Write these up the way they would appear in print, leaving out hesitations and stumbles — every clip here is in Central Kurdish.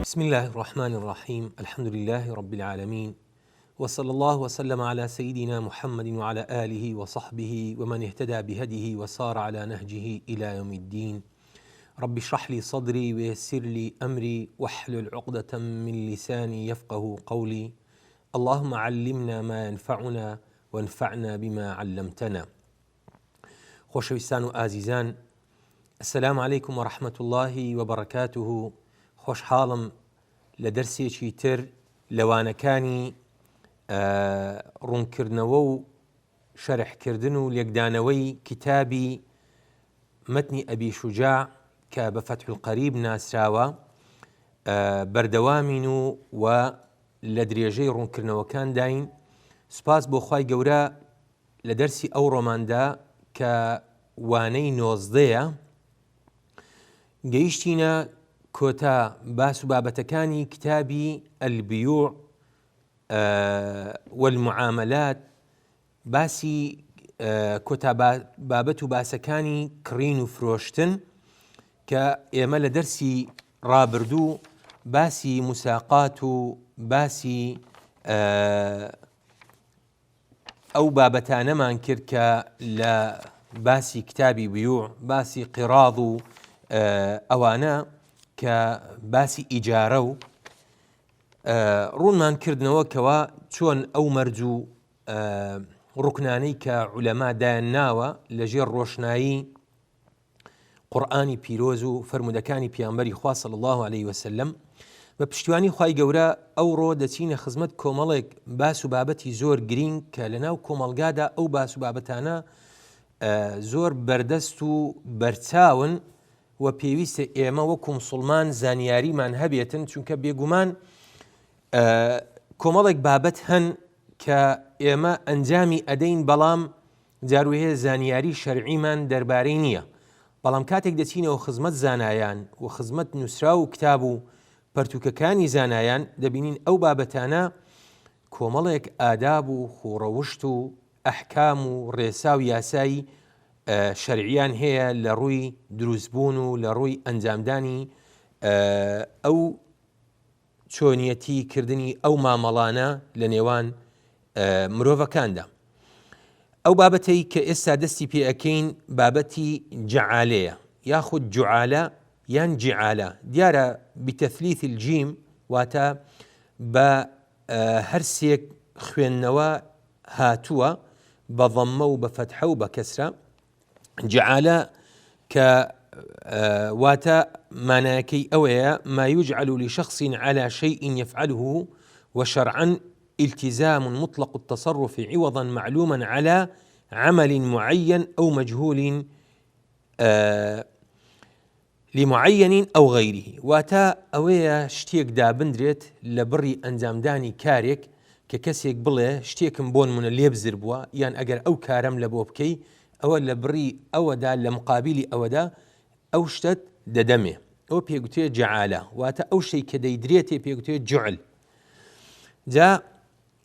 بسم اللە الرحمن الرحیم الحمد للە رب العالمین وصلی اللە وسلم علی سیدنا محمد وعلی آله وصحبه ومن اهتدى بهدیه وسار علی نهجه الی یوم الدین رب اشرح لی صدری ویسر لی امری واحلل عقدة من لسانی یفقه قولی اللهم علمنا ما ينفعنا وانفعنا بما علمتنا خۆشەویستان و ئازیزان السلام علیکم و رحمة اللە و بەڕەکاته خۆشحاڵم لە دەرسێکی تر لە وانەکانی ڕوونکردنەوە و شەرحکردن و لێکدانەوەی کتابی مەتنی ئەبی شوجاع کە بە فەتح القریب ناسراوە بەردەوامین و و لە درێژەی ڕوونکردنەوەکانداین سوپاس بۆ خوای گەورە لە دەرسی ئەوڕۆماندا کە وانەی نۆزدەیە گەیشتینە کۆتا باس و بابەتەکانی کتابی البیوع والمعاملات باسی کۆتا بابەت و باسەکانی کڕین و فرۆشتن کە ئێمە لە دەرسی ڕابردوو باسی مساقات و باسی ئەو بابەتانەمان کرد کە لە باسی کتابی بیوع باسی قیڕاض و ئەوانە کە باسی ئیجارە و ڕوونمان کردنەوە کەوا چۆن ئەو مەرج و ڕکنانەی کە عولەما دایان ناوە لەژێر ڕۆشنایی قورئانی پیرۆز و فەرموودەکانی پیامبەری خوا صلی اللە علیه وسلم بە پشتیوانی خوای گەورە ئەوڕۆ دەچینە خزمەت کۆمەڵێک باس و بابەتی زۆر گرینگ کە لەناو کۆمەڵگادا ئەو باس و بابەتانە زۆر بەردەست و بەرچاون و پێویستە ئێمە وەکو مسلمان زانیاریمان هەبێتن چونکە بێگومان کۆمەڵێک بابەت هەن کە ئێمە ئەنجامی ئەدەین بەڵام جاروهەیە زانیاری شەرعیمان دەربارەی نییە، بەڵام کاتێک دەچینەوە خزمەت زانایان و خزمەت نووسراو و کتاب و پەرتووکەکانی زانایان دەبینین ئەو بابەتانە کۆمەڵێک ئاداب و خووڕەوشت و ئەحکام و ڕێسا و یاسای شەرعیان هەیە لە ڕووی دروستبوون و لە ڕووی ئەنجامدانی ئەو چۆنیەتی کردنی ئەو مامەڵانە لە نێوان مرۆڤەکاندا. ئەو بابەتەی کە ئێستا دەستی پێ ئەکەین بابەتی جەعالەیە یاخود جوعالە یان جعالە دیارە بتثلیث الجیم واتە بە هەرسێک خوێندنەوە هاتووە بە ضەممە و بە فەتحە و بە کەسرە جعالە کە واتە مانایەکەی ئەوەیە ما يجعل لشخص على شيء يفعله وشرعا التزام مطلق التصرف عوضا معلوما على عمل معين أو مجهول آه لمعین او غیره، واتە ئەوەیە شتێک دابندرێت لە بڕی ئەنجامدانی کارێک کە کەسێک بڵێ شتێکم بۆنمونە لێ بزر بووە یان ئەگەر ئەو کارەم لە بۆ بکەی ئەوە لە بڕی ئەوەدا لە مقابیلی ئەوەدا ئەو شتەت دەدەمێ ئەوە پێگوترێ جعالە واتە ئەو شتەی کە دەیدرێتێ پێگوترێ جعل جا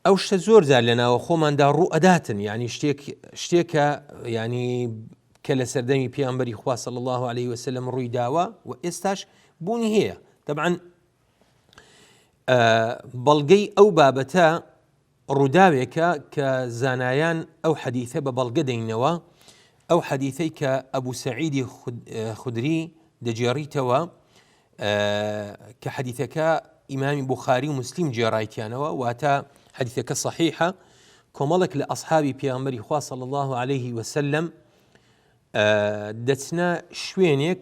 ئەو شتە زۆر جار لە ناوە خۆماندا ڕوو ئەداتن یعنی شتێک شتێکە ینی کە لە سەردەمی پێغەمبەری خوا صلی الله علیه وسلم ڕووی داوە و ئێستاش بوونی هەیە طبعا بەڵگەی ئەو بابەتە ڕووداوێکە کە زانایان ئەو حەدیثە بە بەڵگە دەینەوە ئەو حەدیثەی کە ئەبوو سەعیدی خودری دەگێڕیتەوە کە حەدیثەکە ئیمامی بوخاری و مسلیم گێڕایتیانەوە واتە حەدیثەکە صحیحە کۆمەڵێک لە ئەصحابی پێغەمبەری خوا صلی الله علیه وسلم دەچنە شوێنێک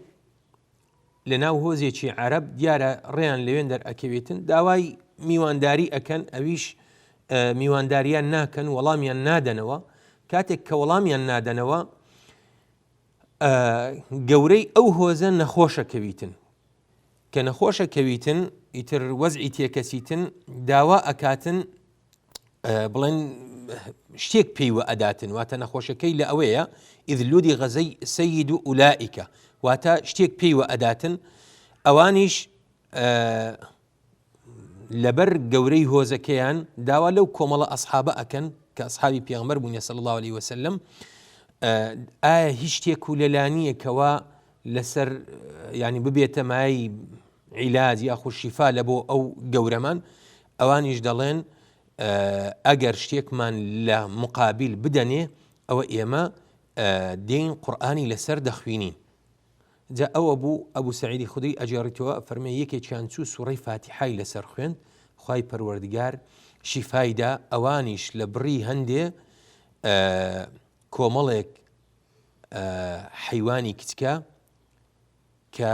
لە ناو هۆزێکی عەرەب دیارە ڕێیان لەوێن دەرئەکەوێتن داوای میوانداری ئەکەن ئەویش میوانداریان ناکەن وەڵامیان نادەنەوە کاتێک کە وەڵامیان نادەنەوە گەورەی ئەو هۆزە نەخۆشە کەویتن کە نەخۆشە کەویتن ئیتر وەزعی تێکەچیتن داوا ئەکاتن بڵێن شتێک پێیوە ئەداتن واتە نەخۆشەکەی لە ئەوەیە إذ لدغ سيد أولئك واتە شتێک پێیوە ئەداتن ئەوانیش لەبەر گەورەی هۆزەکەیان داوا لەو کۆمەڵە ئەسحابە ئەکەن کە ئەسحابی پێغەمبەر بوون صلی الله علیه وسلم ئایا هیچ شتێک و لەلانیە کەوا لەسەر ینی ببێتە مای عیلاج یاخود شیفا لە بۆ ئەو گەورەمان ئەوانیش دەڵێن ئەگەر شتێکمان لە مقابل بدەنێ ئەوە ئێمە دێین قورئانی لەسەر دەخوینین جا ئەوە بوو ئەبو سەعیدی خودری ئەگێڕیتەوە ئەفەرمێ یەکێکیان چوو سوڕەی فاتیحای لەسەر خوێند خوای پەروەردگار شیفای دا ئەوانیش لە بڕی هەندێ کۆمەڵێک حەیوانی کچکە کە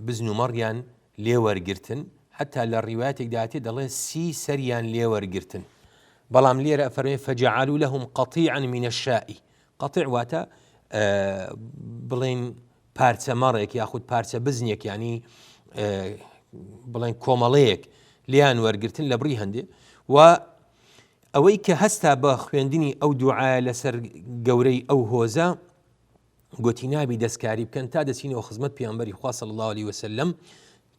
بزن و مەڕیان لێ وەرگرتن حتا لە ڕیواتێکدا هاتێ دەڵێ سی سەریان لێ وەرگرتن بەڵام لێرە ئەفەرمێ فجعلوا لهم قطيعا من الشاء قطيع واتە بڵێن پارچە مەڕێک یاخود پارچە بزنێک ینی بڵێن کۆمەڵەیەک لیان وەرگتن لە بڕی هەندێ و ئەوەی کە هەستا بە خوێندنی ئەو دوعاە لەسەر گەورەی ئەو هۆزە گوتی نابی دەستکاری بکەن تا دەچینەوە خزمەت پێغەمبەری خوا صلی الله علیه وسلم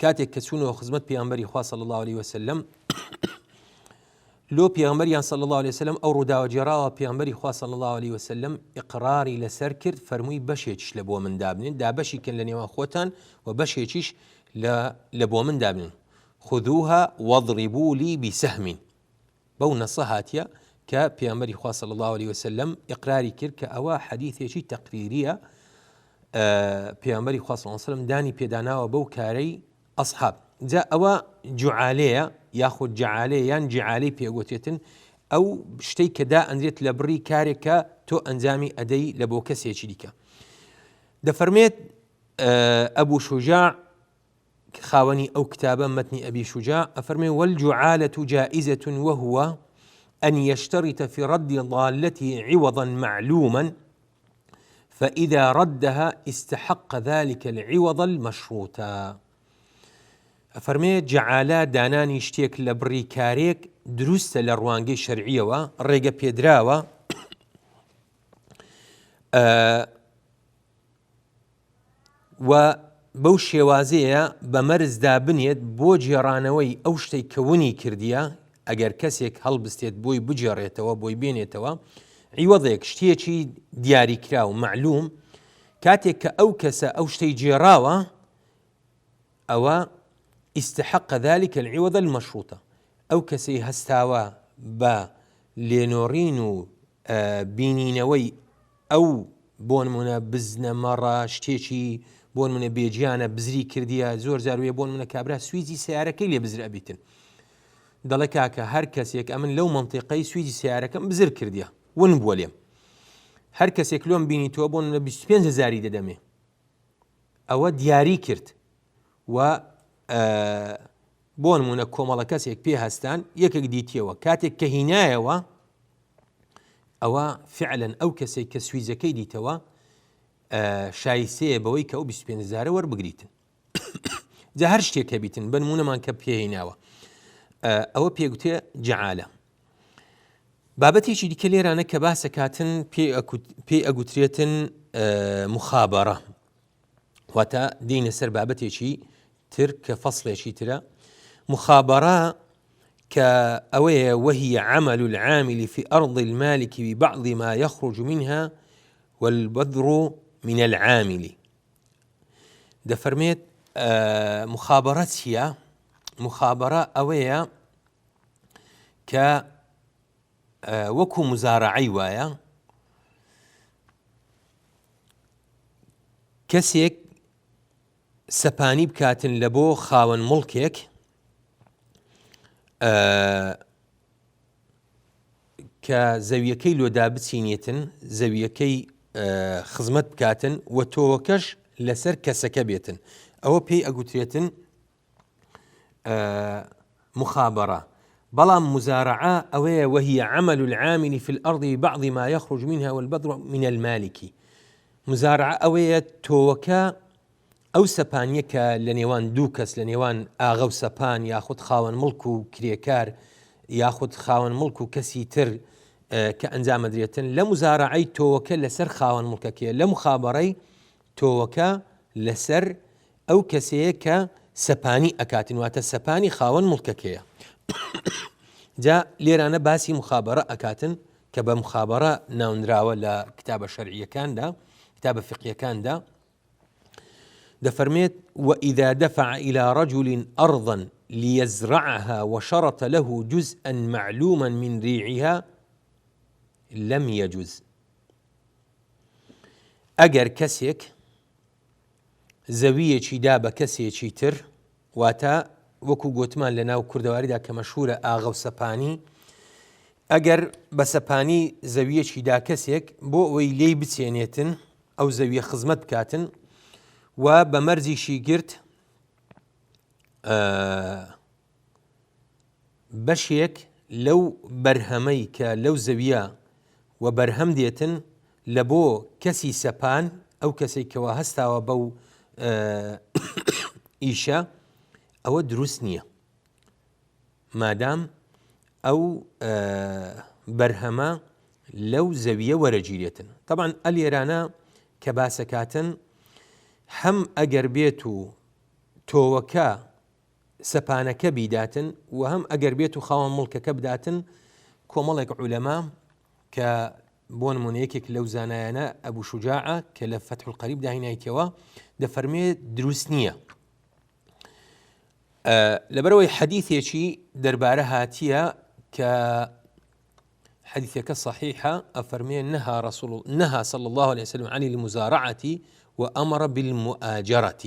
کاتێک کە چوونەوە خزمەت پێغەمبەری خوا صلی الله علیه وسلم لۆ پێغەمبەریان صلی الله علیه وسلم ئەو ڕووداوە گێڕاوە پێغەمبەری خوا صلی الله علیه وسلم ئیقراری لەسەر کرد فەرمووی بەشێکیش لە بۆ من دابنێن دابەشی کەن لە نێوان خۆتان و بەشێکیش لە لە بۆ من دابنێن خذوها واضربوا لي بسهم بەو نەصە هاتیە کە پێغەمبەری خوا صلی اللە علیە وسلم ئیقراری کرد کە ئەوە حەدیثێکی تەقریریە پێغەمبەری خوا صلی اللە علیه وسلم دانی پێداناوە بەو کارەی ئەصحاب جا ئەوە جوعالەیە یاخود جعالەیە یان جعالەی پێگوتێتن ئەو شتەی کە دا ئەندرێت لە بڕی کارێک کە تۆ ئەنجامی ئەدەی لە بۆ کەسێکی دیکە دەفەرمێت ئەبوو شوجاع خاوەنی ئەو کتابە مەتنی ئەبی شوجاع ئەفەرمێ والجعالة جائزة وهو أن يشترط في رد ضالته عوضا معلوما فإذا ردها استحق ذلك العوض المشروط ئەفەرمێ جەعالە دانانی شتێک لە بڕی کارێک دروستە لە ڕوانگەی شەرعیەوە ڕێگە پێدراوە و بەو شێوازەیە بە مەرج دابنێت بۆ گێڕانەوەی ئەو شتەی کە ونی کردیە، ئەگەر کەسێک هەڵبستێت بۆی بگێڕێتەوە بۆی بێنێتەوە، عیوەضێک، شتێکی دیاریکراو، معلوم، کاتێک کە ئەو کەسە ئەو شتەی گێڕاوە ئەوە استحق ذلك العوض المشروط ئەو کەسەی هەستاوە بە لێنۆڕین و بینینەوەی ئەو بۆنمونە بزنە مەڕە شتێکی بۆنمونە بێگیانە بزری کردیە زۆر جار وێ بۆنمونە کابرا سویجی سیارەکەی لێ بزر ئەبیتن دەڵێ کاکە هەر کەسێک ئەمن لەو منطقەی سویجی سیارەکەم بزر کردیە ون بووە لێم هەر کەسێک لۆم بینی تۆ بۆن لە 25 هزاری دەدەمێ ئەوە دیاری کرد و بۆ نمونە کۆمەڵە کەسێک پێ هەستان یەکێک دیتیەوە کاتێک کە هینایەوە ئەوە فعلەن ئەو کەسێک کە سویجەکەی دیتەوە شایستەیە بەوەی کە ئەو 25 هزارە وەربگریتن جا هەر شتێک هەبیتن بنمونەمان کە پێهیناوە ئەوە پێگوتێ جەعالە بابەتێکی دیکە لێرانە کە باسەکاتن پێی ئەگوترێتن مخابەڕە واتە دینە سەر بابەتێکی تر کە فەسڵێکی ترە مخابەرە کە ئەوەیە وهي عمل العامل في أرض المالك ببعض ما يخرج منها والبذر من العامل دەفەرمێت مخابەرە چییە؟ مخابەرە ئەوەیە کە وەکو مزارعەی وایە کەسێک سەپانی بکاتن لە بۆ خاوەن مڵکێک کە زەویەکەی لۆدا بچینێتن زەویەکەی خزمەت بکاتن و تۆوەکەش لەسەر کەسەکە بێتن ئەوە پێی ئەگوترێتن مخابرە بەڵام مزارعە ئەوەیە وهي عمل العامل في الأرض ببعض ما يخرج منها والبذر من المالك مزارعە ئەوەیە تۆوەکە ئەو سەپانیە کە لە نێوان دوو کەس لە نێوان ئاغە و سەپان یاخود خاوەن مڵک و کرێکار یاخود خاوەن مڵک و کەسی تر کە ئەنجامەدرێتن لە مزارعەی تۆوەکە لەسەر خاوەن مڵکەکەیە لە مخابەڕەی تۆوەکە لەسەر ئەو کەسەیە کە سەپانی ئەکاتن واتە سەپانی خاوەن مڵکەکەیە جا لێرانە باسی مخابەرە ئەکاتن کە بە مخابەرە ناونراوە لە کتابە شەرعیەکاندا کتابە فقیەکاندا. دەفەرمێت وإذا دفع إلى رجل أرضا ليزرعها وشرط له جزءا معلوما من ريعها لم يجز ئەگەر کەسێک زەوییەکی دا بە کەسێکی تر، واتە وەکو گۆتمان لە ناو کوردەواریدا کە مەشهورە ئاغە و سەپانی، ئەگەر بە سەپانی زەوییەکی دا کەسێک بۆ ئەوەی لێی بچێنێتن ئەو زەویە خزمەت بکاتن و بە مەرجیشی گرت بەشێک لەو بەرهەمەی کە لەو زەویە وە بەرهەم دێتن لە بۆ کەسی سەپان، ئەو کەسەی کەوا هەستاوە بەو ئیشە، ئەوە دروست نییە. مادام ئەو بەرهەمە لەو زەویە وەرەگیرێتن. تەبعەن ئەلێرانە کە باسەکاتن هەم ئەگەر بێت و تۆوەکە سەپانەکە بیداتن و هەم ئەگەر بێت و خاوەن مڵکەکە بداتن کۆمەڵێک عولەما کە بۆ نمونە یەکێک لەو زانایانە ئەبوو شوجاعە کە لە فەتح القریب داهینایتەوە دەفەرمێ دروست نییە لەبەرەوەی حەدیثێکی دەربارە هاتیە کە حديثك صحيحة أفرمي نهى رسول نهى صلى الله عليه وسلم عن المزارعة وأمر بالمؤاجرة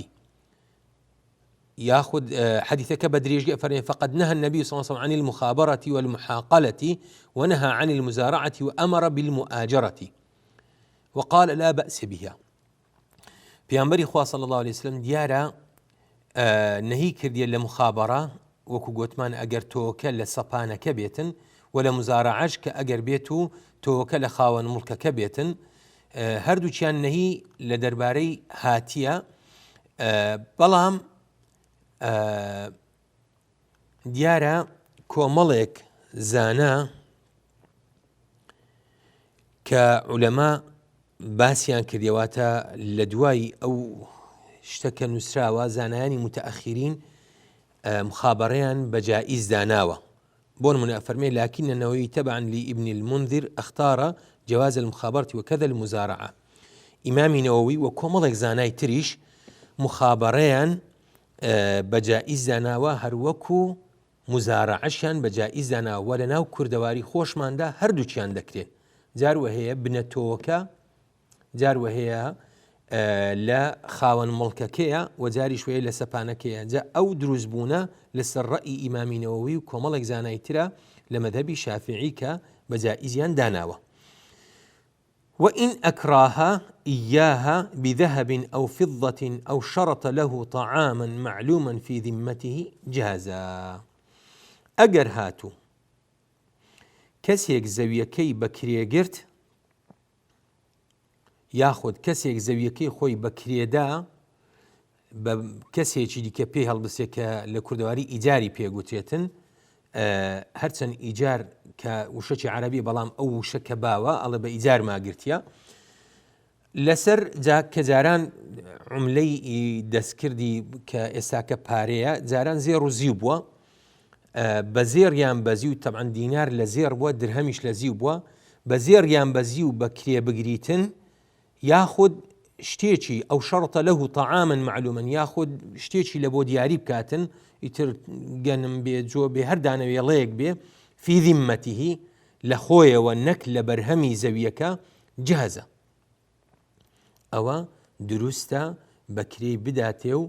یاخود حەدیثەکە بە درێژی ئەفەرمێ فقد نهى النبي صلى الله عليه وسلم عن المخابرة والمحاقلة ونهى عن المزارعة وأمر بالمؤاجرة وقال لا بأس بها پیامبەری خوا صلى الله عليه وسلم دیارە نەهی کردیە لە مخابرە وەکو گوتمان ئەگەر تۆکە لە سەپانەکە بێتن و لە مزارعەش کە ئەگەر بێت و تۆکە لە خاوەن مڵکەکە بێتن هەردووکیان نەهی لە دەربارەی هاتیە بەڵام دیارە کۆمەڵێک زانا کە عولەما باسییان کردیواتە لە دوای ئەو شتە کە نووسراوە زانایانی متەخیرین مخابەڕیان بە جائیز داناوە بۆ نمونە ئەفەرمێ لكن النووي تبعا لابن المنذر اختار جواز المخابرة وكذا المزارعة ئیمامی نەوەوی و کۆمەڵێک زانای تریش مخابەرەیان بە جائیز داناوە هەروەکو مزارعەشیان بە جائیز داناوە وە لەناو کوردەواری خۆشماندا هەردووکیان دەکرێن جار وەهەیە بنەتۆکە جار وەهەیە لە خاوەن مڵکەکەیە و جاریش وەیە لە سەپانەکەیە جا ئەو دروست بوونە لەسەر ڕەئی ئیمامی نەوەوی و کۆمەڵێک زانای ترە لە مەذهەبی شافعی کە بە جائیزیان داناوە. وإن أكراها إياها بذهب أو فضة أو شرط له طعاما معلوما في ذمته جاز ئەگەر هاتوو کەسێک زەویەکەی بە کرێ گرت یاخود کەسێک زەویەکەی خۆی بە کرێدا بە کەسێکی دیکە پێی هەڵبسێ کە لە کوردەواری ئیجاری پێگوترێتن هەرچەند ئیجار کە وشەکی عربی بەڵام ئەو وشە کە باوە ئەڵێ بە ئیجار ماگرتیە لەسەر جا کە جاران عملەی دەستکردی کە ئێستاکە پارەیە جاران زێڕ و زیو بووە بە زێڕ یان بە زیو تەبعەن دینار لە زێڕ بووە درهەمیش لە زیو بووە بە زێڕ یان بە زیو بە کرێ بگریتن یاخود شتێکی ئەو شەڕتە لەه طعاما معلوما یاخود شتێکی لە بۆ دیاری بکاتن ئیتر گەنم بێ جۆ بێ هەر دانەوێڵەیەک بێ فی ذمته لە خۆیەوە نەک لە بەرهەمی زەویەکە جهزە ئەوە دروستە بە کرێی بداتێ و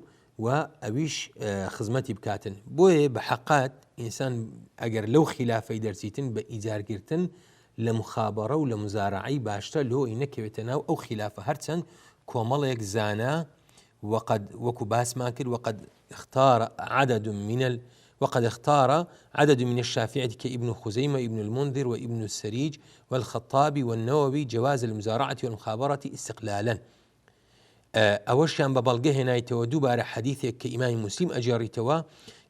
و ئەویش خزمەتی بکاتن بۆیە بە حەقات ئینسان ئەگەر لەو خیلافەی دەرچیتن بە ئیجارگرتن لە مخابەڕە و لە مزارعەی باشترە لۆی نەکەوێتە ناو ئەو خیلافە هەرچەند کۆمەڵێک زانا وقد وەکو باسمان کرد وقد اختار عدد من ال وقد اختار عدد من الشافعية كابن خزيمة ابن المنذر وابن السريج والخطابي والنووي جواز المزارعة والمخابرة استقلالا ئەوەشیان بە بەڵگە هێنایتەوە دووبارە حەدیثێک کە ئیمامی موسلیم ئەگێڕیتەوە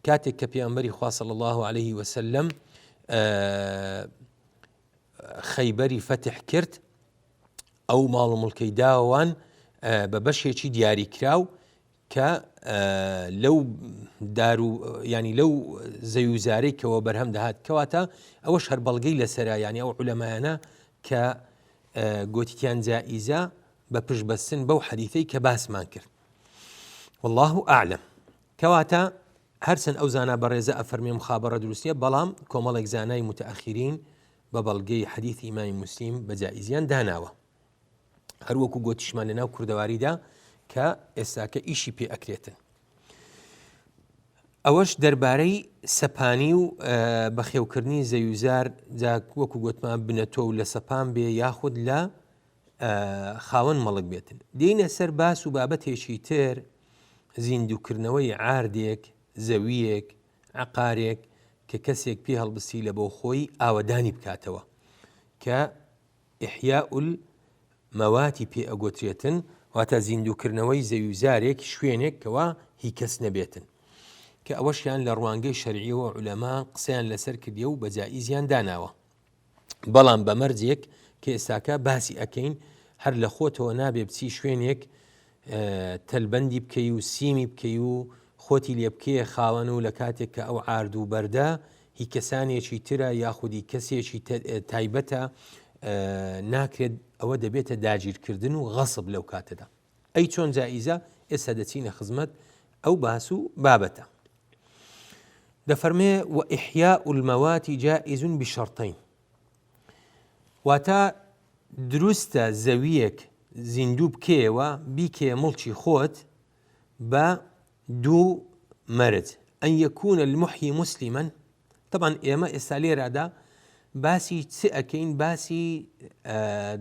کاتێک کە پێغەمبەری خوا صلی الله علیه وسلم خەیبەری فەتح کرد ئەو ماڵ و مڵکەی داوان بە بەشێکی دیاریکراو کە لەو دار و ینی لەو زەویوزارەی کەەوە بەرهەم دەهات کەواتە ئەوەش هەر بەڵگەی لەسرە ینی ئەو عولەمایانە کە گۆتیان جائیزە بە پشت بەستن بەو حەدیثەی کە باسمان کرد. واللە اعلم. کەواتە هەرچەند ئەو زانا بەڕێزە ئەفەرمێ مخابەڕە دروست نیە بەڵام کۆمەڵێک زانای متأخرین بە بەڵگەی حەدیثی ئیمامی موسلیم بە جائیزیان داناوە. هەروەکو گۆتیشمان لەناو کوردەواریدا کە ئێستاکە ئیشی پێ ئەکرێتن. ئەوەش دەربارەی سەپانی و بەخێوکردنی زەویوزار جا وەکو گۆتمان بنەتۆ و لە سەپان بێ یاخود لە خاوەن مەڵک بێتن. دێینە سەر باس و بابەتێکی تر زیندووکردنەوەی عاردێک، زەوییەک، عەقارێک کە کەسێک پێ هەڵبسی لە بۆ خۆی ئاوەدانی بکاتەوە کە احیاء المواتی پێ ئەگۆترێتن واتە زیندووکردنەوەی زەویوزارێک شوێنێک کەوا هی کەس نەبێتن کە ئەوەشیان لە ڕوانگەی شەرعیەوە عولەما قسەیان لەسەر کردیە و بە جائیزیان داناوە. بەڵام بە مەرجێک کە ئێستاکە باسی ئەکەین هەر لە خۆتەوە نابێ بچی شوێنێک تەلبەندی بکەی و سیمی بکەی و خۆتی لێ بکەیە خاوەن و لە کاتێک کە ئەو عارد و بەردە هی کەسانێکی ترە یاخودی کەسێکی تایبەتە ناکرێت ئەوە دەبێتە داگیرکردن و غەسب لەو کاتەدا ئەی چۆن جائیزە ئێستا دەچینە خزمەت ئەو باس و بابەتە دەفەرمێ وإحیاء الموات جائز بشرطین واتە دروستە زەویەک زیندوو بکەیەوە بیکەیە مڵکی خۆت بە دوو مەرج أن يكون المحيي مسلما طبعا ئێمە ئێستا لێرادا باسی چ ئەکەین باسی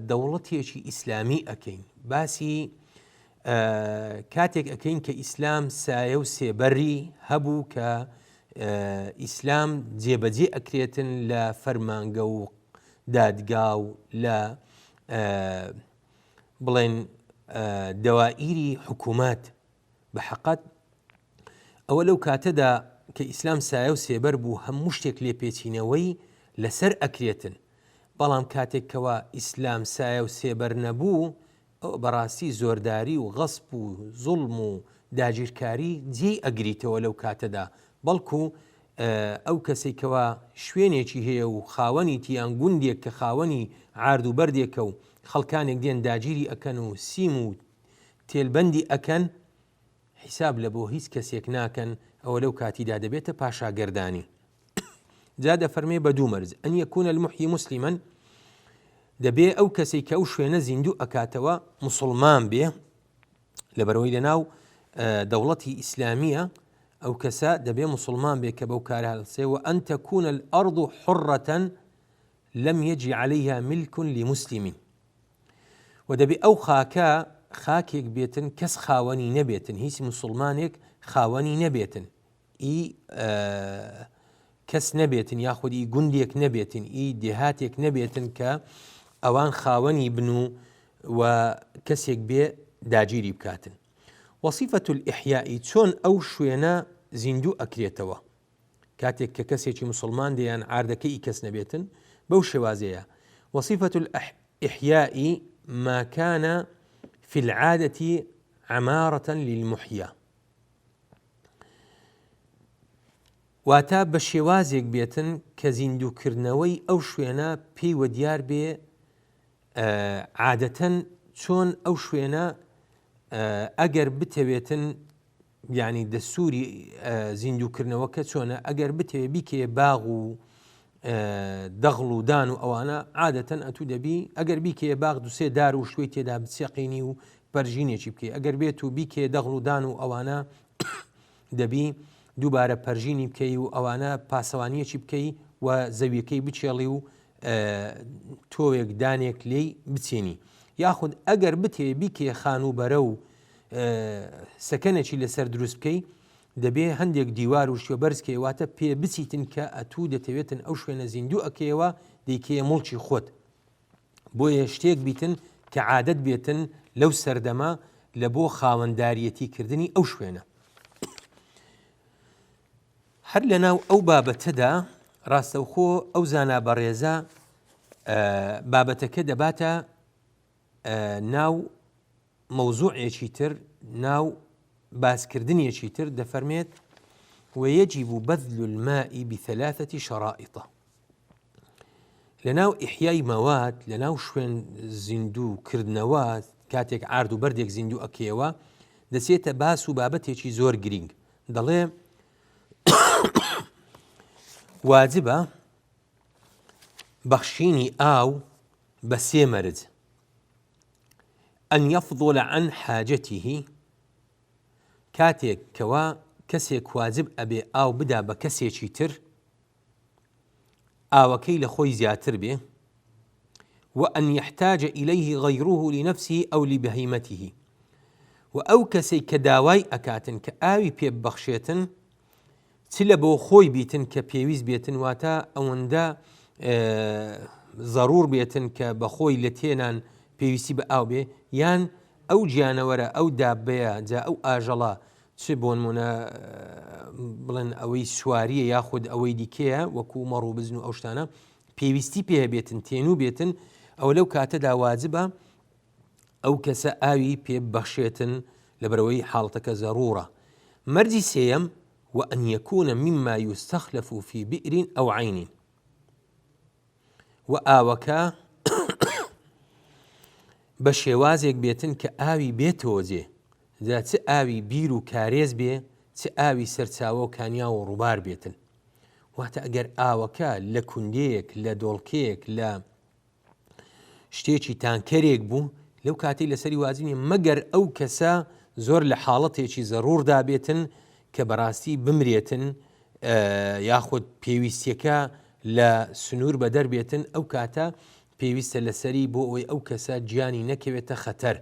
دەوڵەتێکی ئیسلامی ئەکەین باسی کاتێک ئەکەین کە ئیسلام سایە و سێبەری هەبوو کە ئیسلام جێبەجێ ئەکرێتن لە فەرمانگە و دادگا و لە بڵێن دەوائیری حکوومەت بە حەقەت ئەوە لەو کاتەدا کە ئیسلام سایە و سێبەر بوو هەموو شتێک لێپێچینەوەی لەسەر ئەکرێتن بەڵام کاتێک کەوا ئیسلام سایە و سێبەر نەبوو ئەوە بەڕاستی زۆرداری و غەسپ و زوڵم و داگیرکاری جێی ئەگریتەوە لەو کاتەدا بەڵکو ئەو کەسەی کەوا شوێنێکی هەیە و خاوەنیتی یان گوندێک کە خاوەنی عارد و بەردێکە و خەڵکانێک دێن داگیری ئەکەن و سیم و تێلبەندی ئەکەن حیساب لە بۆ هیچ کەسێک ناکەن ئەوە لەو کاتیدا دەبێتە پاشاگەردانی جا دەفەرمێ بە دوو مەرج أن يكون المحيي مسلما دەبێ ئەو کەسێک کە ئەو شوێنە زیندوو ئەکاتەوە مسلمان بێ لەبەرەوەی لە ناو دەوڵەتی ئیسلامیە ئەو کەسە دەبێ مسلمان بێ کە بەو کارە هەڵسێ و أن تكون الأرض حرة لم يجي عليها ملك لمسلم و دەبێ ئەو خاکە خاکێک بێتن کەس خاوەنی نەبێتن هیچ مسلمانێک خاوەنی نەبێتن ئی کەس نەبێتن یاخود ئی گوندێک نەبێتن ئی دێهاتێک نەبێتن کە ئەوان خاوەنی بن و و کەسێک بێ داگیری بکاتن وصفة الإحياء چۆن ئەو شوێنە زیندوو ئەکرێتەوە کاتێک کە کەسێکی مسلمان دێ یان عاردەکە ئی کەس نەبێتن بەو شێوازەیە وصفة الإحياء ما كان في العادة عمارة للمحيا واتە بە شێوازێک بێتن کە زیندووکردنەوەی ئەو شوێنە پێی وەدیار بێ عادەتەن چۆن ئەو شوێنە ئەگەر بتەوێتن یعنی دەسووری زیندووکردنەوەکە چۆنە ئەگەر بتەوێ بیکێ باغ و دەغڵ و دان و ئەوانە عادەتەن ئەتوو دەبی ئەگەر بیکێ باغ دوسێ دار و شوێی تێدا بچەقینی و پەرژینێکی بکەی ئەگەر بێت و بیکێ دەغڵ و دان و ئەوانە دەبی دووبارە پەرژینی بکەی و ئەوانە پاسەوانیەکی بکەی و زەویەکەی بچێڵی و تۆوێک دانێک لێی بچێنی یاخود ئەگەر بتێ بیکێ خانوو بەرە و سەکەنێکی لەسەر دروست بکەی دەبێ هەندێک دیوار و شوێ بەرز کەی واتە پێ بچیتن کە ئەتوو دەتەوێتن ئەو شوێنە زیندوو ئەکەیەوە دەیکەیە موڵکی خۆت بۆیە شتێک بیتن کە عادەت بێتن لەو سەردەمە لە بۆ خاوەنداریەتی کردنی ئەو شوێنە. هەر لە ناو ئەو بابەتەدا ڕاستەوخۆ ئەو زانا بەڕێزە بابەتەکە دەباتە ناو مەوزوعێکی تر ناو باسکردنێکی تر دەفەرمێت ويجب بذل الماء بثلاثة شرائط لەناو ئیحیای مەواد لەناو شوێن زیندوو کردنەوە کاتێک عارد و بەردێک زیندوو ئەکەیەوە. دەچێتە باس و بابەتێکی زۆر گرینگ دەڵێ واجبە بەخشینی ئاو بە سێ مەرج أن يفضل عن حاجته کاتێک کەوا کەسێک واجب ئەبێ ئاو بدا بە کەسێکی تر ئاوەکەی لە خۆی زیاتر بێ وأن يحتاج إليه غيره لنفسه أو لبهيمته و ئەو کەسەی کە داوای ئەکاتن کە ئاوی پێ ببەخشێتن چ لە بۆ خۆی بیتن کە پێویست بێتن واتە ئەوەندە زەڕور بێتن کە بەخۆی لە تێنان پێویستی بە ئاو بێ یان ئەو گیانەوەرە ئەو دابەیە جا ئەو ئاژەڵە چ بۆنمونە بڵێن ئەوەی سواریە یاخود ئەوەی دیکەیە وەکو مەڕ و بزن و ئەو شتانە پێویستی پێ بێتن تێنوو بێتن ئەوە لەو کاتەدا واجبە ئەو کەسە ئاوی پێ بەخشێتن لەبەرەوەی حاڵەتەکە زەڕوڕە مەرجی سێیەم وأن يكون مما يستخلف في بئر أو عين و ئاوەکە بە شێوازێک بێتن کە ئاوی بێتەوە جێ جا چ ئاوی بیر و کارێز بێ چ ئاوی سەرچاوە و کانیا و ڕووبار بێتن واتە ئەگەر ئاوەکە لە کوندەیەک لە دۆڵکەیەک لە شتێکی تانکەرێک بوو لەو کاتەی لەسەری واجب نیە مەگەر ئەو کەسە زۆر لە حاڵەتێکی زەڕوردا بێتن کە بەڕاستی بمرێتن یاخود پێویستیەکە لە سنوور بەدەر بێتن ئەو کاتە پێویستە لەسەری بۆ ئەوەی ئەو کەسە گیانی نەکەوێتە خەتەر